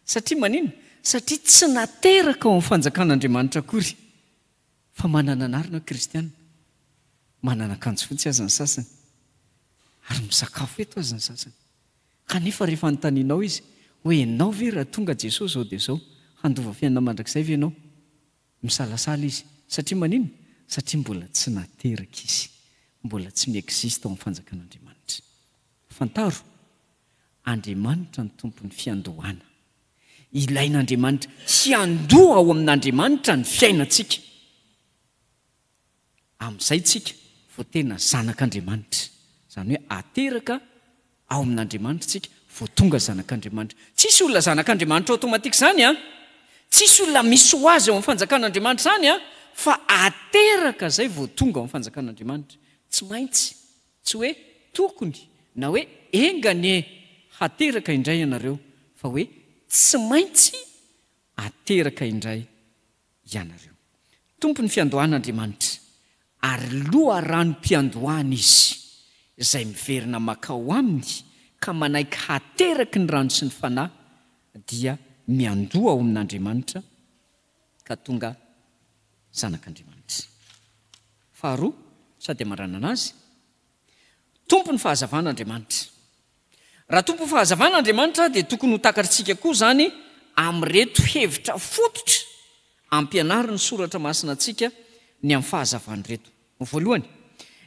Speaker 5: Satria maninona? Satria tsy nateraka ao amin'ny fanjakan'Andriamanitra akory. Fa manana anarana hoe kristiana. Manana akanjo fotsy aza ny sasany. Ary misakafo eto aza ny sasany. Kanefa rehefa anontanianao izy hoe ianao ve raha tonga Jesoa izao dia izao, handova fiainana mandrakizay ve ianao? Misalasala izy. Satria maninona? Satria mbola tsy nateraka izy. Mbola tsy mi-existe ao amin'ny fanjakan'Andriamanitra. Fantaro, Andriamanitra no tompon'ny fiandohana. Ilain'Andriamanitra hiandoha ao amin'Andriamanitra ny fiainantsika. Amin'izay tsika vao tena zanak'Andriamanitra. Izany hoe ateraka ao amin'Andriamanitra tsika vao tonga zanak'Andriamanitra. Tsisy olona zanak'Andriamanitra automatique izany an! Tsisy olona misy ho azy ao amin'ny fanjakan'Andriamanitra izany an! Fa ateraka izay vao tonga ao amin'ny fanjakan'Andriamanitra. Tsy maintsy, tsy hoe tokony na hoe enga anie hateraka indray ianareo fa hoe tsy maintsy ateraka indray ianareo. Tompon'ny fiandohana Andriamanitra, ary loharanom-piandohana Izy, izay miverina makao Aminy ka manaiky hateraky ny rano sy ny Fanahy dia miandoha ao amin'Andriamanitra ka tonga zanak'Andriamanitra. Faharoa, sady amaranana azy, Tompon'ny fahazavana Andriamanitra. Raha Tompon'ny fahazavana Andriamanitra dia tokony ho takatritsika koa izany amin'ireto hevitra fototra ampianarin'ny Soratra Masina antsika ny amin'ny fahazavana ireto. Voalohany,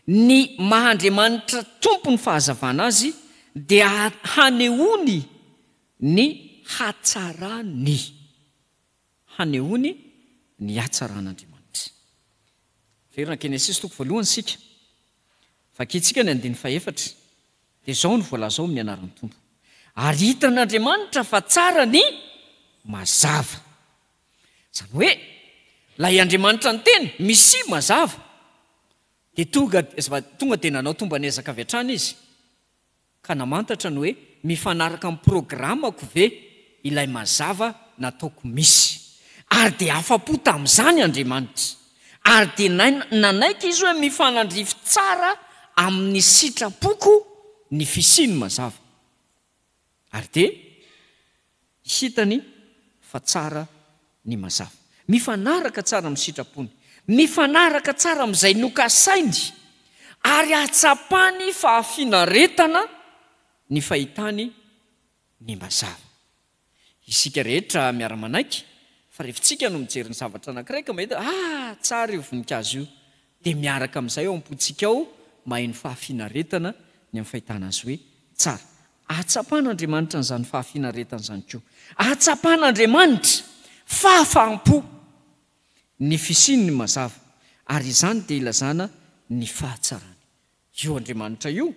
Speaker 5: ny maha Andriamanitra Tompon'ny fahazavana Azy dia hanehoany ny hatsarany. Hanehoany ny hatsaran'Andriamanitra. Miverina Genesisy toko voalohany isika. Vakintsika ny andininy fahefatra. Dia izao no voalaza ao amin'ny anaran'ny Tompo. Ary hitan'Andriamanitra fa tsara ny mazava. Izany hoe, ilay Andriamanitra niteny, Misia mazava, dia tonga, tonga dia nanao tomban'ezaka avy hatrany Izy, ka namantatra ny hoe mifanaraka amin'ny programako ve ilay mazava nataoko misy. Ary dia afa-po tamin'izany Andriamanitra. Ary dia nanaiky Izy hoe mifanandrify tsara amin'ny sitrapoko ny fisian'ny mazava. Ary dia hitany fa tsara ny mazava. Mifanaraka tsara amin'ny sitrapony. Mifanaraka tsara amin'izay nokasainy. Ary ahatsapany fahafinaretana ny fahitany ny mazava. Isika rehetra miara-manaiky fa rehefa tsika no mijery ny zavatra anankiray ka mahita ah tsara io voninkazo io dia miaraka amin'izay ao am-pontsika ao maheno fahafinaretana ny amin'ny fahitana azy hoe tsara. Ahatsapan'Andriamanitra an'izany fahafinaretana izany koa. Ahatsapan'Andriamanitra fahafaham-po ny fisian'ny mazava ary izany dia ilazana ny fahatsarany. Io Andriamanitra io,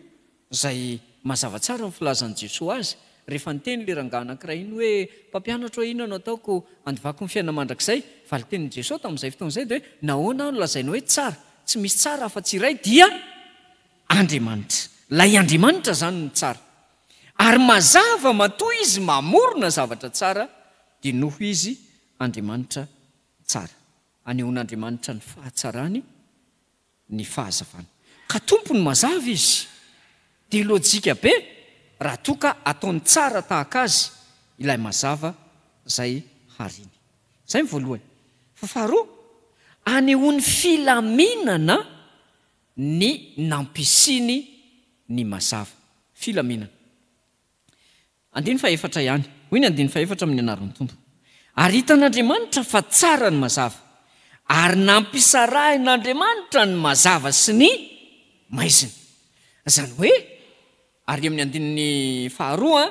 Speaker 5: izay mazava tsara ny filazan'i Jesoa azy, rehefa niteny ilay rangahy anankiray iny hoe, Mpampianatra ô, inona no ataoko handovako ny fiainana mandrakizay? Valin-tenin'i Jesoa tamin'izay fotoana izay dia hoe, Nahoana aho no lazainao hoe tsara? Tsy misy tsara afa-tsy iray, dia Andriamanitra. Ilay Andriamanitra izany no tsara. Ary mazava matoa Izy mamorona zavatra tsara, dia noho Izy Andriamanitra tsara. Anehoan'Andriamanitra ny fahatsarany ny fahazavana. Ka tompony mazava izy. Dia lojika be raha toa ka ataony tsara tahaka azy ilay mazava izay hariny. Izay ny voalohany. Fa faharoa, anehoany filaminana ny nampisiany ny mazava. Filaminana. Andininy fahefatra ihany. Hoy ny andininy fahefatra amin'ny anaran'ny Tompo, Ary hitan'Andriamanitra fa tsara ny mazava, ary nampisarahin'Andriamanitra ny mazava sy ny maizina. Izany hoe, ary amin'ny andininy faharoa,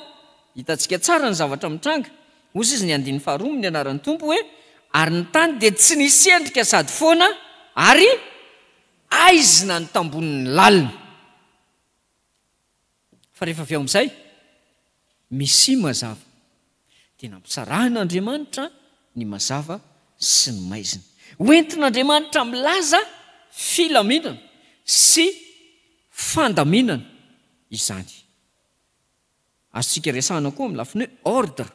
Speaker 5: hitantsika tsara ny zavatra mitranga. Hozy izy ny andininy faharoa amin'ny anaran'ny Tompo hoe, Ary ny tany dia tsy nisy endrika sady foana, ary aizina ny tambonin'ny lalina. Fa rehefa avy eo amin'izay, Mesia mazava. Dia nampisarahin'Andriamanitra ny mazava sy ny maizina. Hoentin'Andriamanitra milaza filaminana sy fandaminana izany. Azontsika resahana koa amin'ny lafiny hoe ordre.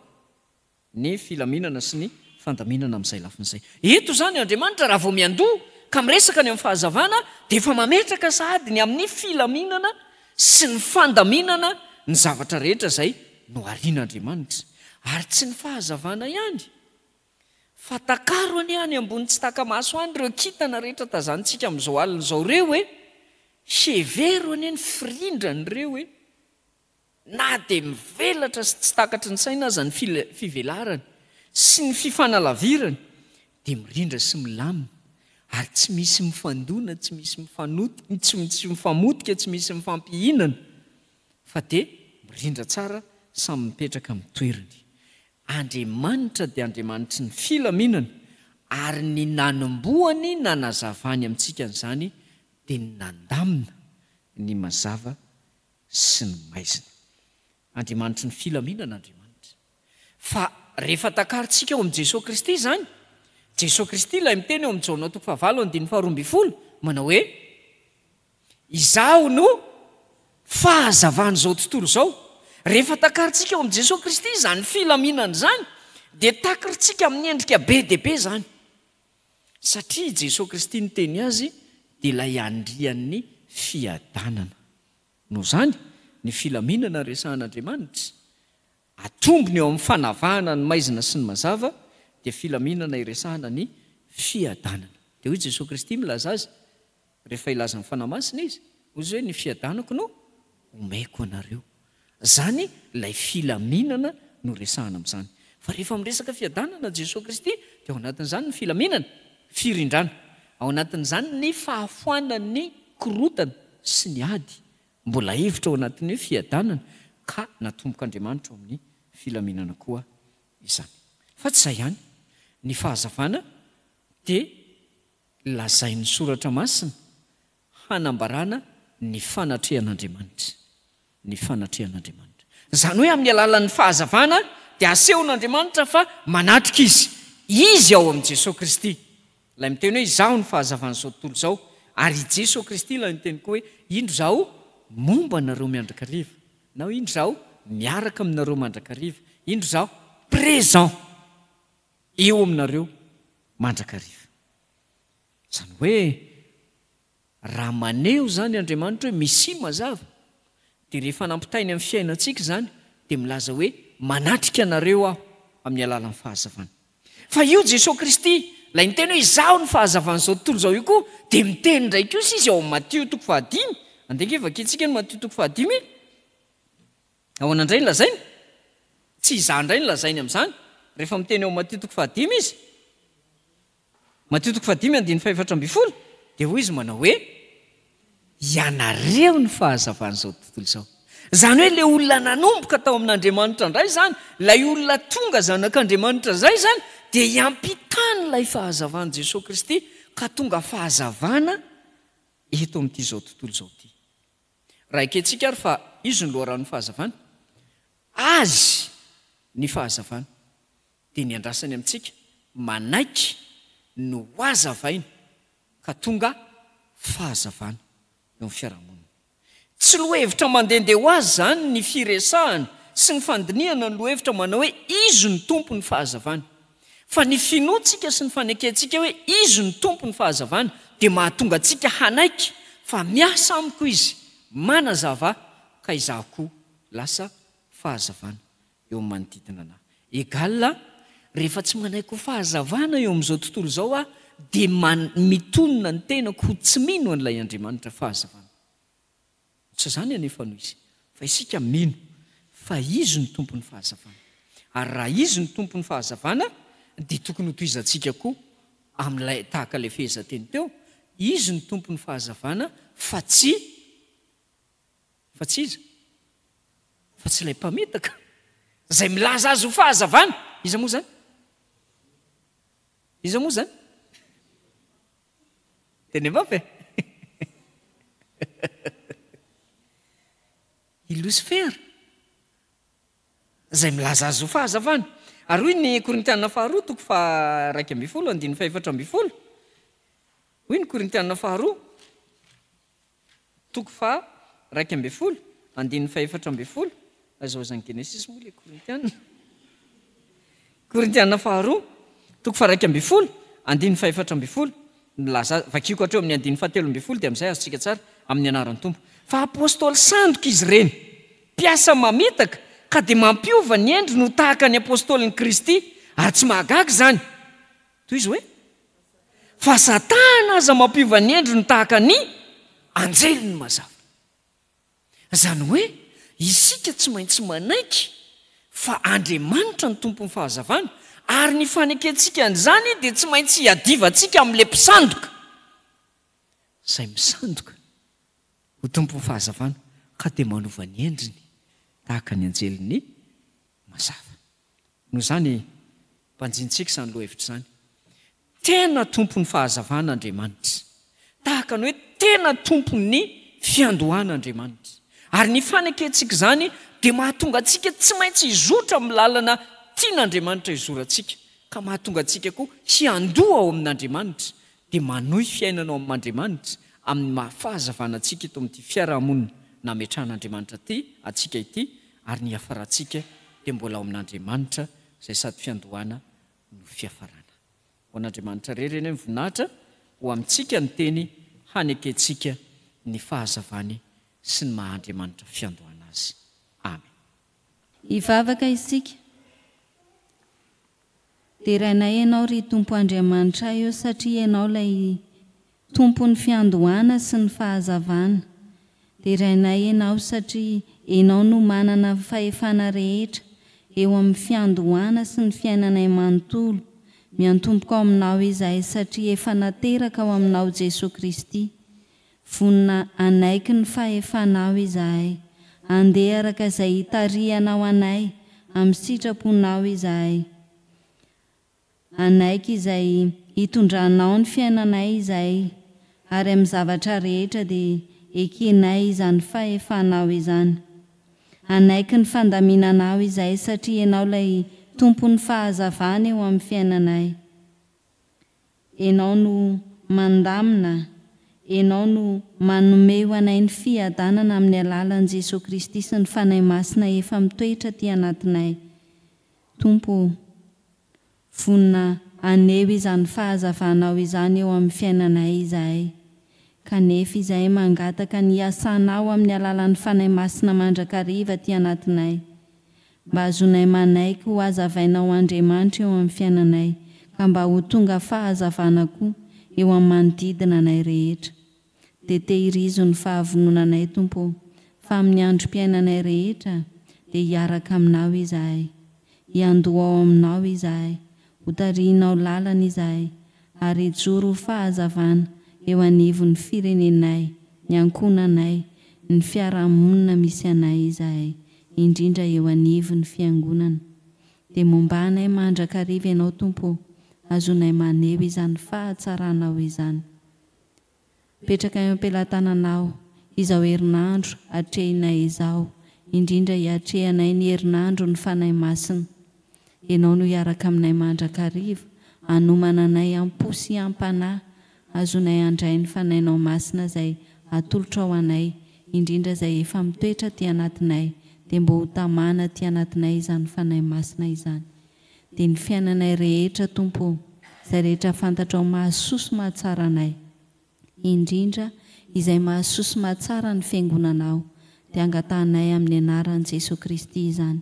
Speaker 5: ny filaminana sy ny fandaminana amin'izay lafiny izay. Eto izany Andriamanitra raha vao miandoha ka miresaka ny amin'ny fahazavana dia efa mametraka sahady ny amin'ny filaminana sy ny fandaminana ny zavatra rehetra izay noharian'Andriamanitra. Ary tsy ny fahazavana ihany fa takaro anie any ambony tsy taka-maso any ireo kintana rehetra tazanintsika amin'izao alina izao ireo e! Hevero anie ny firindran'ireo e! Na dia mivelatra sy tsy takatry ny saina aza ny fivelarany sy ny fifanalavirany dia mirindra sy milamina ary tsy misy mifandona, tsy misy mifanotika, tsy misy mifamotika, tsy misy mifampihinana fa dia mirindra tsara samy mipetraka amin'ny toerany. Andriamanitra dia Andriamanitry ny filaminana ary ny nanombohany nanazavany amintsika an'izany dia ny nandamina ny mazava sy ny maizina. Andriamanitry ny filaminana Andriamanitra. Fa rehefa takarintsika ao amin'i Jesoa Kristy izany, Jesoa Kristy ilay miteny ao amin'ny Jaona toko fahavalo andininy faharoa ambinifolo, manao hoe, Izaho no fahazavan'izao tontolo izao. Rehefa takarintsika ao amin'i Jesoa Kristy izany filaminana izany, dia takarintsika amin'ny endrika be dia be izany. Satria i Jesoa Kristy niteny azy dia ilay Andrian'ny fiadanana. Noho izany, ny filaminana resahan'Andriamanitra, atombony eo amin'ny fanavahana ny maizina sy ny mazava, dia filaminana iresahana ny fiadanana. Dia hoy Jesoa Kristy milaza azy, rehefa hilaza ny Fanahy Masina Izy, hoy Izy hoe, Ny fiadanako no omeko anareo. Izany ilay filaminana no resahana amin'izany. Fa rehefa miresaka fiadanana Jesoa Kristy dia ao anatin'izany ny filaminana, firindrana. Ao anatin'izany ny fahafoanan'ny korotana sy ny ady. Mbola hevitra ao anatin'ny hoe fiadanana ka natombok'Andriamanitra ao amin'ny filaminana koa izany. Fa tsy izay ihany, ny fahazavana dia lazain'ny Soratra Masina hanambarana ny fanatrehan'Andriamanitra. Ny fanatrehan'Andriamanitra. Izany hoe amin'ny alalan'ny fahazavana dia asehon'Andriamanitra fa manatrika Izy. Izy ao amin'i Jesoa Kristy. Ilay miteny hoe Izaho no fahazavan'izao tontolo izao. Ary i Jesoa Kristy ilay niteny koa hoe Indro Izaho momba anareo miandrakariva. Na hoe Indro Izaho miaraka aminareo mandrakariva. Indro Izaho présent eo aminareo mandrakariva. Izany hoe raha maneho izany Andriamanitra hoe Mesia mazava, dia rehefa nampitainy amin'ny fiainantsika izany, dia milaza hoe manatrika anareo Aho amin'ny alalan'ny fahazavana. Fa io Jesoa Kristy, ilay niteny hoe Izaho no fahazavan'izao tontolo izao io koa, dia miteny indray kosa Izy ao amin'ny Matio toko fahadimy. Andeha ange vakintsika ny Matio toko fahadimy e! Ahoana indray no lazainy? Tsy izaho indray no lazainy amin'izany, rehefa miteny ao amin'ny Matio toko fahadimy Izy. Matio toko fahadimy andininy fahefatra ambin'ny folo, dia hoy izy manao hoe, Ianareo no fahazavan'izao tontolo izao. Izany hoe ilay olona nanomboka tao amin'Andriamanitra indray izany, ilay olona tonga zanak'Andriamanitra izay izany, dia hiampitany ilay fahazavan'i Jesoa Kristy ka tonga fahazavana eto amin'ity izao tontolo izao ity. Raha ekentsika ary fa Izy no loharanon'ny fahazavana, Azy ny fahazavana. dia ny andrasany amintsika manaiky no hazavaina ka tonga fahazavana eo amin'ny fiarahamonina. Tsy lohahevitra mandehandeha ho azy izany ny firesahana sy ny fandinihana ny lohahevitra manao hoe Izy no Tompon'ny fahazavana. Fa ny finoantsika sy ny fanekentsika hoe Izy no Tompon'ny fahazavana dia mahatonga antsika hanaiky fa miasa amiko Izy, manazava ahy ka izaho koa lasa fahazavana. eo amin'ny manodidina anà. Egal, rehefa tsy manaiky ho fahazavana eo amin'izao tontolo izao aho dia man, mitonona ny tenako ho tsy mino an'ilay Andriamanitra fahazavana. Tsy izany anefa no izy, fa isika mino fa Izy no Tompon'ny fahazavana. Ary raha Izy no Tompon'ny fahazavana dia tokony hotohizantsika koa amin'ilay, tahaka ilay fehezanteny teo, Izy no Tompon'ny fahazavana fa tsy Fa tsy iza? Fa tsy ilay mpamitaka izay milaza azy ho fahazavana. Iza moa izany? Iza moa izany? Teny mafy e! I Losifera izay milaza azy ho fahazavana. Ary hoy ny Korintiana faharoa toko faha-11 andininy faha-14, hoy ny Korintiana faharoa, Toko faha 11, andininy faha 14, aiza ho aiza ny Genesisy moa ilay Korintiana? Korintiana faharoa, toko faha 11, andininy faha 14, milaza, vakiko hatreo amin'ny andininy faha 13 dia amin'izay azontsika tsara, amin'ny anaran'ny Tompo. Fa apostoly sandoka izy ireny, mpiasa mamitaka, ka dia mampiova ny endriny ho tahaka ny apostolin'i Kristy, ary tsy mahagaga izany. Tohizo hoe, Fa Satana aza mampiova ny endriny tahaka ny anjeliny mazava. Izany hoe, isika tsy maintsy manaiky fa Andriamanitra no Tompon'ny fahazavana, ary ny fanekentsika an'izany dia tsy maintsy iadivantsika amin'ilay mpisandoka, izay misandoka ho Tompon'ny fahazavana, ka dia manova ny endriny tahaka ny anjeliny mazava. Noho izany, banjintsika izany lohahevitra izany. Tena Tompon'ny fahazavana Andriamanitra. Tahaka ny hoe tena Tompon'ny fiandohana Andriamanitra. Ary ny fanekentsika izany dia mahatonga antsika tsy maintsy hizotra amin'ny lalana tian'Andriamanitra hizorantsika, ka mahatonga antsika koa hiandoha ao amin'Andriamanitra, dia manohy fiainana ao amin'Andriamanitra amin'ny maha fahazavana antsika eto amin'ity fiarahamonina nametrahan'Andriamanitra ity antsika ity ary ny hiafarantsika dia mbola ao amin'Andriamanitra izay sady fiandohana no fiafarana. Ho an'Andriamanitra irery anie ny voninahitra, ho amintsika ny teny hanekentsika ny fahazavany sy ny maha Andriamanitra fiandohana Azy. Amen.
Speaker 3: Hivavaka isika. Derainay Ianao ry Tompo Andriamanitray o satria Ianao ilay Tompon'ny fiandohana sy ny fahazavana. Derainay Ianao satria Ianao no manana fahefana rehetra eo amin'ny fiandohana sy ny fiainanay manontolo. Miantomboka ao Aminao izahay satria efa nateraka ao Aminao Jesoa Kristy. Vonona hanaiky ny fahefanao izahay. Handeha araka izay hitarihanao anay amin'ny sitraponao izahay. Hanaiky izay hitondranao ny fiainanay izahay, ary amin'ny zavatra rehetra dia ekenay izany fahefanao izany. Hanaiky ny fandaminanao izahay satria Ianao ilay Tompon'ny fahazavana eo amin'ny fiainanay. Ianao no mandamina, Ianao no manome ho anay ny fiadanana amin'ny alalan'i Jesoa Kristy sy ny Fanahy Masina efa mitoetra aty anatinay. Tompo ô, vonona haneho izany fahazavanao izany eo amin'ny fiainanay izahay. Kanefa izahay mangataka ny hiasanao amin'ny alalan'ny Fanahy Masina mandrakariva aty anatinay. Mba hahazoanay manaiky ho hazavainao Andriamanitra eo amin'ny fiainanay, ka mba ho tonga fahazavana koa eo amin'ny manodidina anay rehetra. Dia tehirizo ny fahavononanay, Tompo ô, fa amin'ny androm-piainanay rehetra dia hiaraka Aminao izahay. Hiandoha ao Aminao izahay, hotarihinao lalana izahay, ary hijoro ho fahazavana eo anivon'ny firenenay, ny ankohonanay, ny fiarahamonina misy anay izahay, indrindra eo anivon'ny Fiangonana. Dia momba anay mandrakariva Ianao, Tompo ô, azonay maneho izany fahatsaranao izany. Mipetraka eo am-pelatananao izao herinandro atrehinay izao, indrindra hiatrehanay ny herinandron'ny Fanahy Masina. Ianao no hiaraka aminay mandrakariva, hanomana anay am-po sy am-panahy, hahazoanay handray ny Fanahinao Masina izay atolotrao anay, indrindra izay efa mitoetra aty anatinay, dia mbo ho tamana aty anatinay izany Fanahy Masina izany. Dia ny fiainanay rehetra, Tompo ô, izay rehetra fantatrao mahasoa sy mahatsara anay, indrindra izay mahasoa sy mahatsara ny Fiangonanao, dia angatahanay amin'ny anaran'i Jesoa Kristy izany.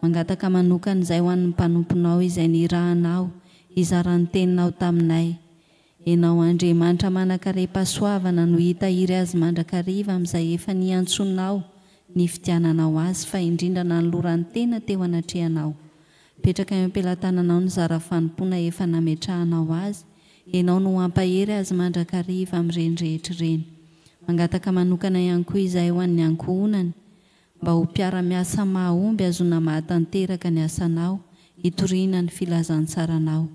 Speaker 3: Mangataka manokana izay ho an'ny mpanomponao izay nirahanao hizara ny teninao taminay. Ianao Andriamanitra manankarem-pahasoavana no hitahiry azy mandrakariva amin'izay efa niantsoanao nifidiananao azy fa indrindra nanolorany tena teo anatrehanao. Mipetraka eo am-pelatananao ny zara fanompoana efa nametrahanao azy, Ianao no hampahery azy mandrakariva amin'ireny rehetra ireny. Mangataka manokana ihany koa izahay ho an'ny ankohonany, mba ho mpiara-miasa mahomby hahazoana mahatanteraka ny asanao hitoriana ny filazantsaranao.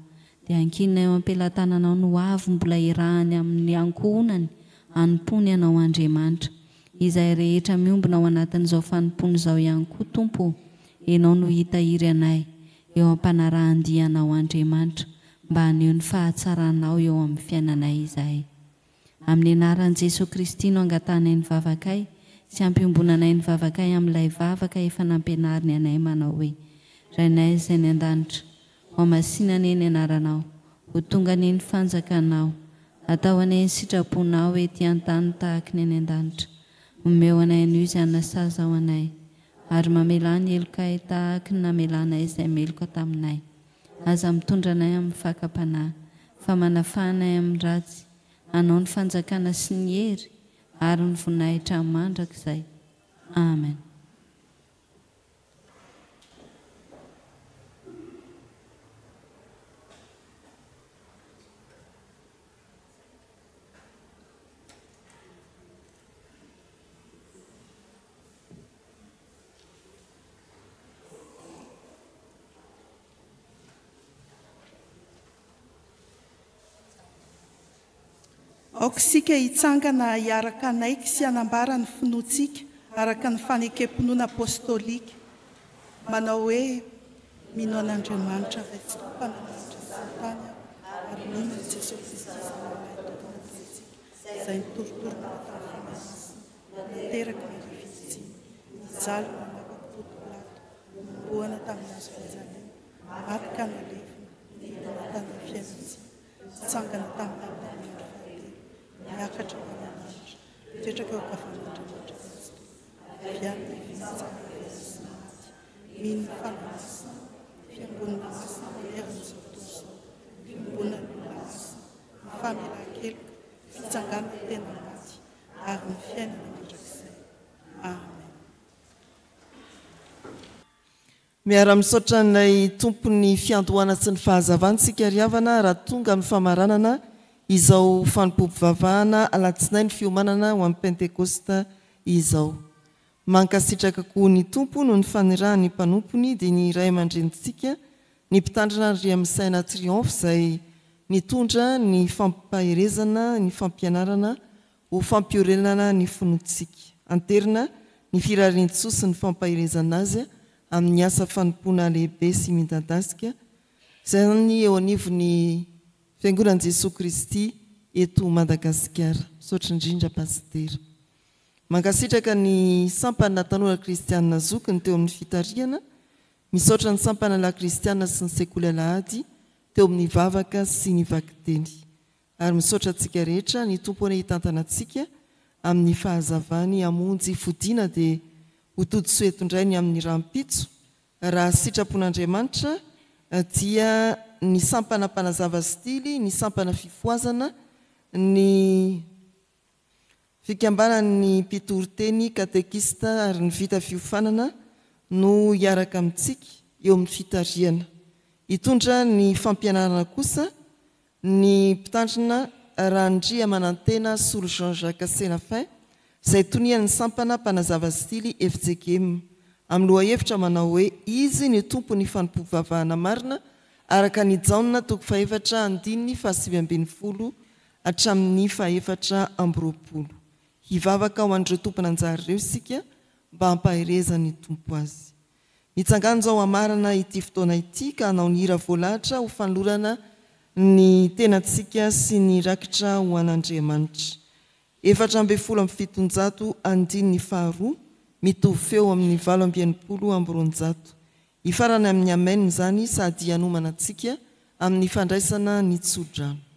Speaker 3: Dia ankinina eo am-pelatananao ny ho avy mbola hirahany amin'ny ankohonany hanompoany Anao Andriamanitra. Izahay rehetra miombona ao anatin'izao fanompoana izao ihany koa Tompo ô, Ianao no hitahiry anay eo am-panarahan-dia Anao Andriamanitra mba haneho ny fahatsaranao eo amin'ny fiainanay izahay. Amin'ny anaran'i Jesoa Kristy no angatahanay ny vavakay sy ampiombonanay ny vavakay amin'ilay vavaka efa nampianariny anay manao hoe, Rainay izay any an-danitra, hohamasina anie ny anaranao, ho tonga anie ny fanjakanao, atao anie ny sitraponao ety an-tany tahaky ny any an-danitra. Omeo anay anio izay anasaza ho anay, ary mamelà ny helokay tahaky ny namelanay izay meloka taminay. Aza mitondra anay amin'ny fakam-panahy, fa manafaha anay amin'ny ratsy, Anao ny fanjakana sy ny hery ary ny voninahitra mandrakizay. Amen.
Speaker 1: Aoka isika hitsangana hiaraka hanaiky sy hanambara ny finoantsika araka ny fanekem-pinoana apostolika, manao hoe, Mino an'Andriamanitra Ray Tsitoha Mpanananitra sy ny tany aho, ary mino an'i Jesoa Kristy Zanany Lahitokana Tompontsika, izay nitorotoroana tamin'ny Fanahy Masina, nateraka Maria Virjiny, nijaly ho an'Abako Poto Pilato, nohomboana tamin'ny hazo fijaliana, maty ka nalevina, nidina tany amin'ny fiainan-tsy, nitsangana tamin'ny maty tamin'ny andro fahatelo, niakatra ho any an-danitra, mipetraka eo ankavanan'Andriamanitra Ray Tsitoha, avy any dia fitsarana ny velona sy ny maty, mino ny Fanahy Masina, Fiangonana masina manerana izao tontolo izao, fiombonan'ny olona masina, ny famelan-keloka, fitsanganana tena maty, ary ny fiainana mandrakizay. Amen.
Speaker 2: Miara-misaotra an'ilay Tompon'ny fiandohana sy ny fahazavana isika ry havana raha tonga amin'ny famaranana izao fanompoam-pivavahana alatsinainy fiomanana ho amin'ny Pentekosta izao. Mankasitraka koa ny Tompo noho ny fanirahany ny mpanompony dia ny ray aman-drenintsika ny Mpitandrina Andriamisaina Triomphe izay nitondra ny fampaherezana ny fampianarana ho fampiorenana ny finoantsika. Anterina ny firarian-tsoa sy ny fampaherezana azy amin'ny asa fanompoana lehibe sy midadasika izany eo anivon'ny Fiangonan'i Jesoa Kristy eto Madagasikara. Misaotra indrindra Pasitera. Mankasitraka ny Sampana Tanora Kristianina Zokiny teo amin'ny fitarihana. Misaotra ny Sampana Lahy Kristianina sy ny Sekoly Alahady teo amin'ny vavaka sy ny vakiteny. Ary misaotra antsika rehetra, ny Tompo anie hitantana antsika amin'ny fahazavany hamonjy fodiana dia ho todisoa eto indray ny amin'ny rahampitso raha sitrapon'Andriamanitra dia ny sampana mpanazava stily, ny sampana fifohazana, ny fikambanan'ny mpitory teny, katekista ary ny vita fiofanana no hiaraka amintsika eo amin'ny fitarihana. Hitondra ny fampianarana kosa Ny Mpitandrina Randriamanantena Solo Jean Jacques Séraphin, izay tonian'ny sampana mpanazava stily fjkm, amin'ny lohahevitra manao hoe Izy ny Tompon'ny fanompoam-pivavahana marina, araka an'i Jaona toko fahefatra andininy fahasivy ambin'ny folo hatramin'ny fahefatra amby roapolo. Hivavaka ho an'ireo tompon'anjara ireo isika mba hampaherezan'ny Tompo azy. Mitsangana izao hamarana ity fotoana ity ka hanao ny hira voalahatra ho fanolorana ny tenantsika sy ny rakitra ho an'Andriamanitra. 714 andininy faharoa, mitovy feo amin'ny 268. Hifarana amin'ny Amen izany sady hanomana antsika amin'ny fandraisana ny tsodrano.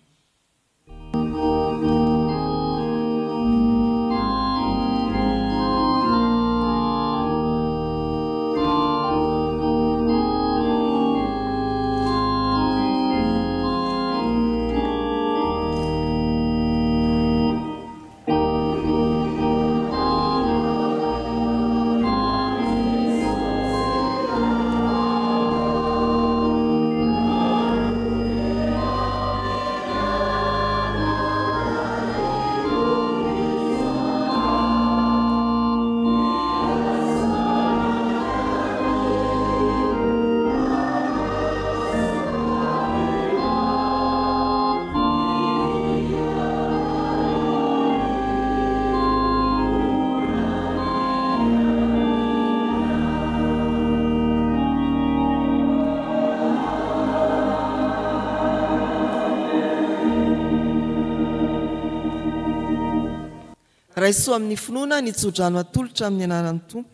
Speaker 2: Raiso amin'ny finoana ny tsodrano atolotra amin'ny anaran'ny Tompo.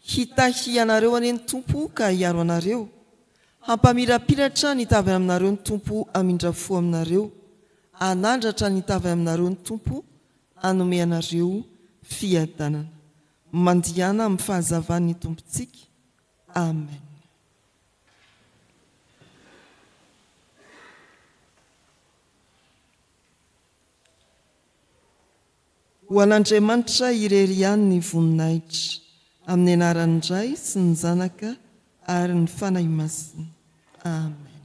Speaker 2: Hitahy anareo anie ny Tompo ka hiaro anareo. Hampamirapiratra ny tavany aminareo ny Tompo hamindra fo aminareo. Hanandratra ny tavany aminareo ny Tompo hanome anareo fiadanana. Mandihana amin'ny fahazavan'ny Tompontsika. Amen. Ho an'Andriamanitra irery ihany ny voninahitra, amin'ny anaran'ny Ray sy ny Zanaka ary ny Fanahy Masina. Amen.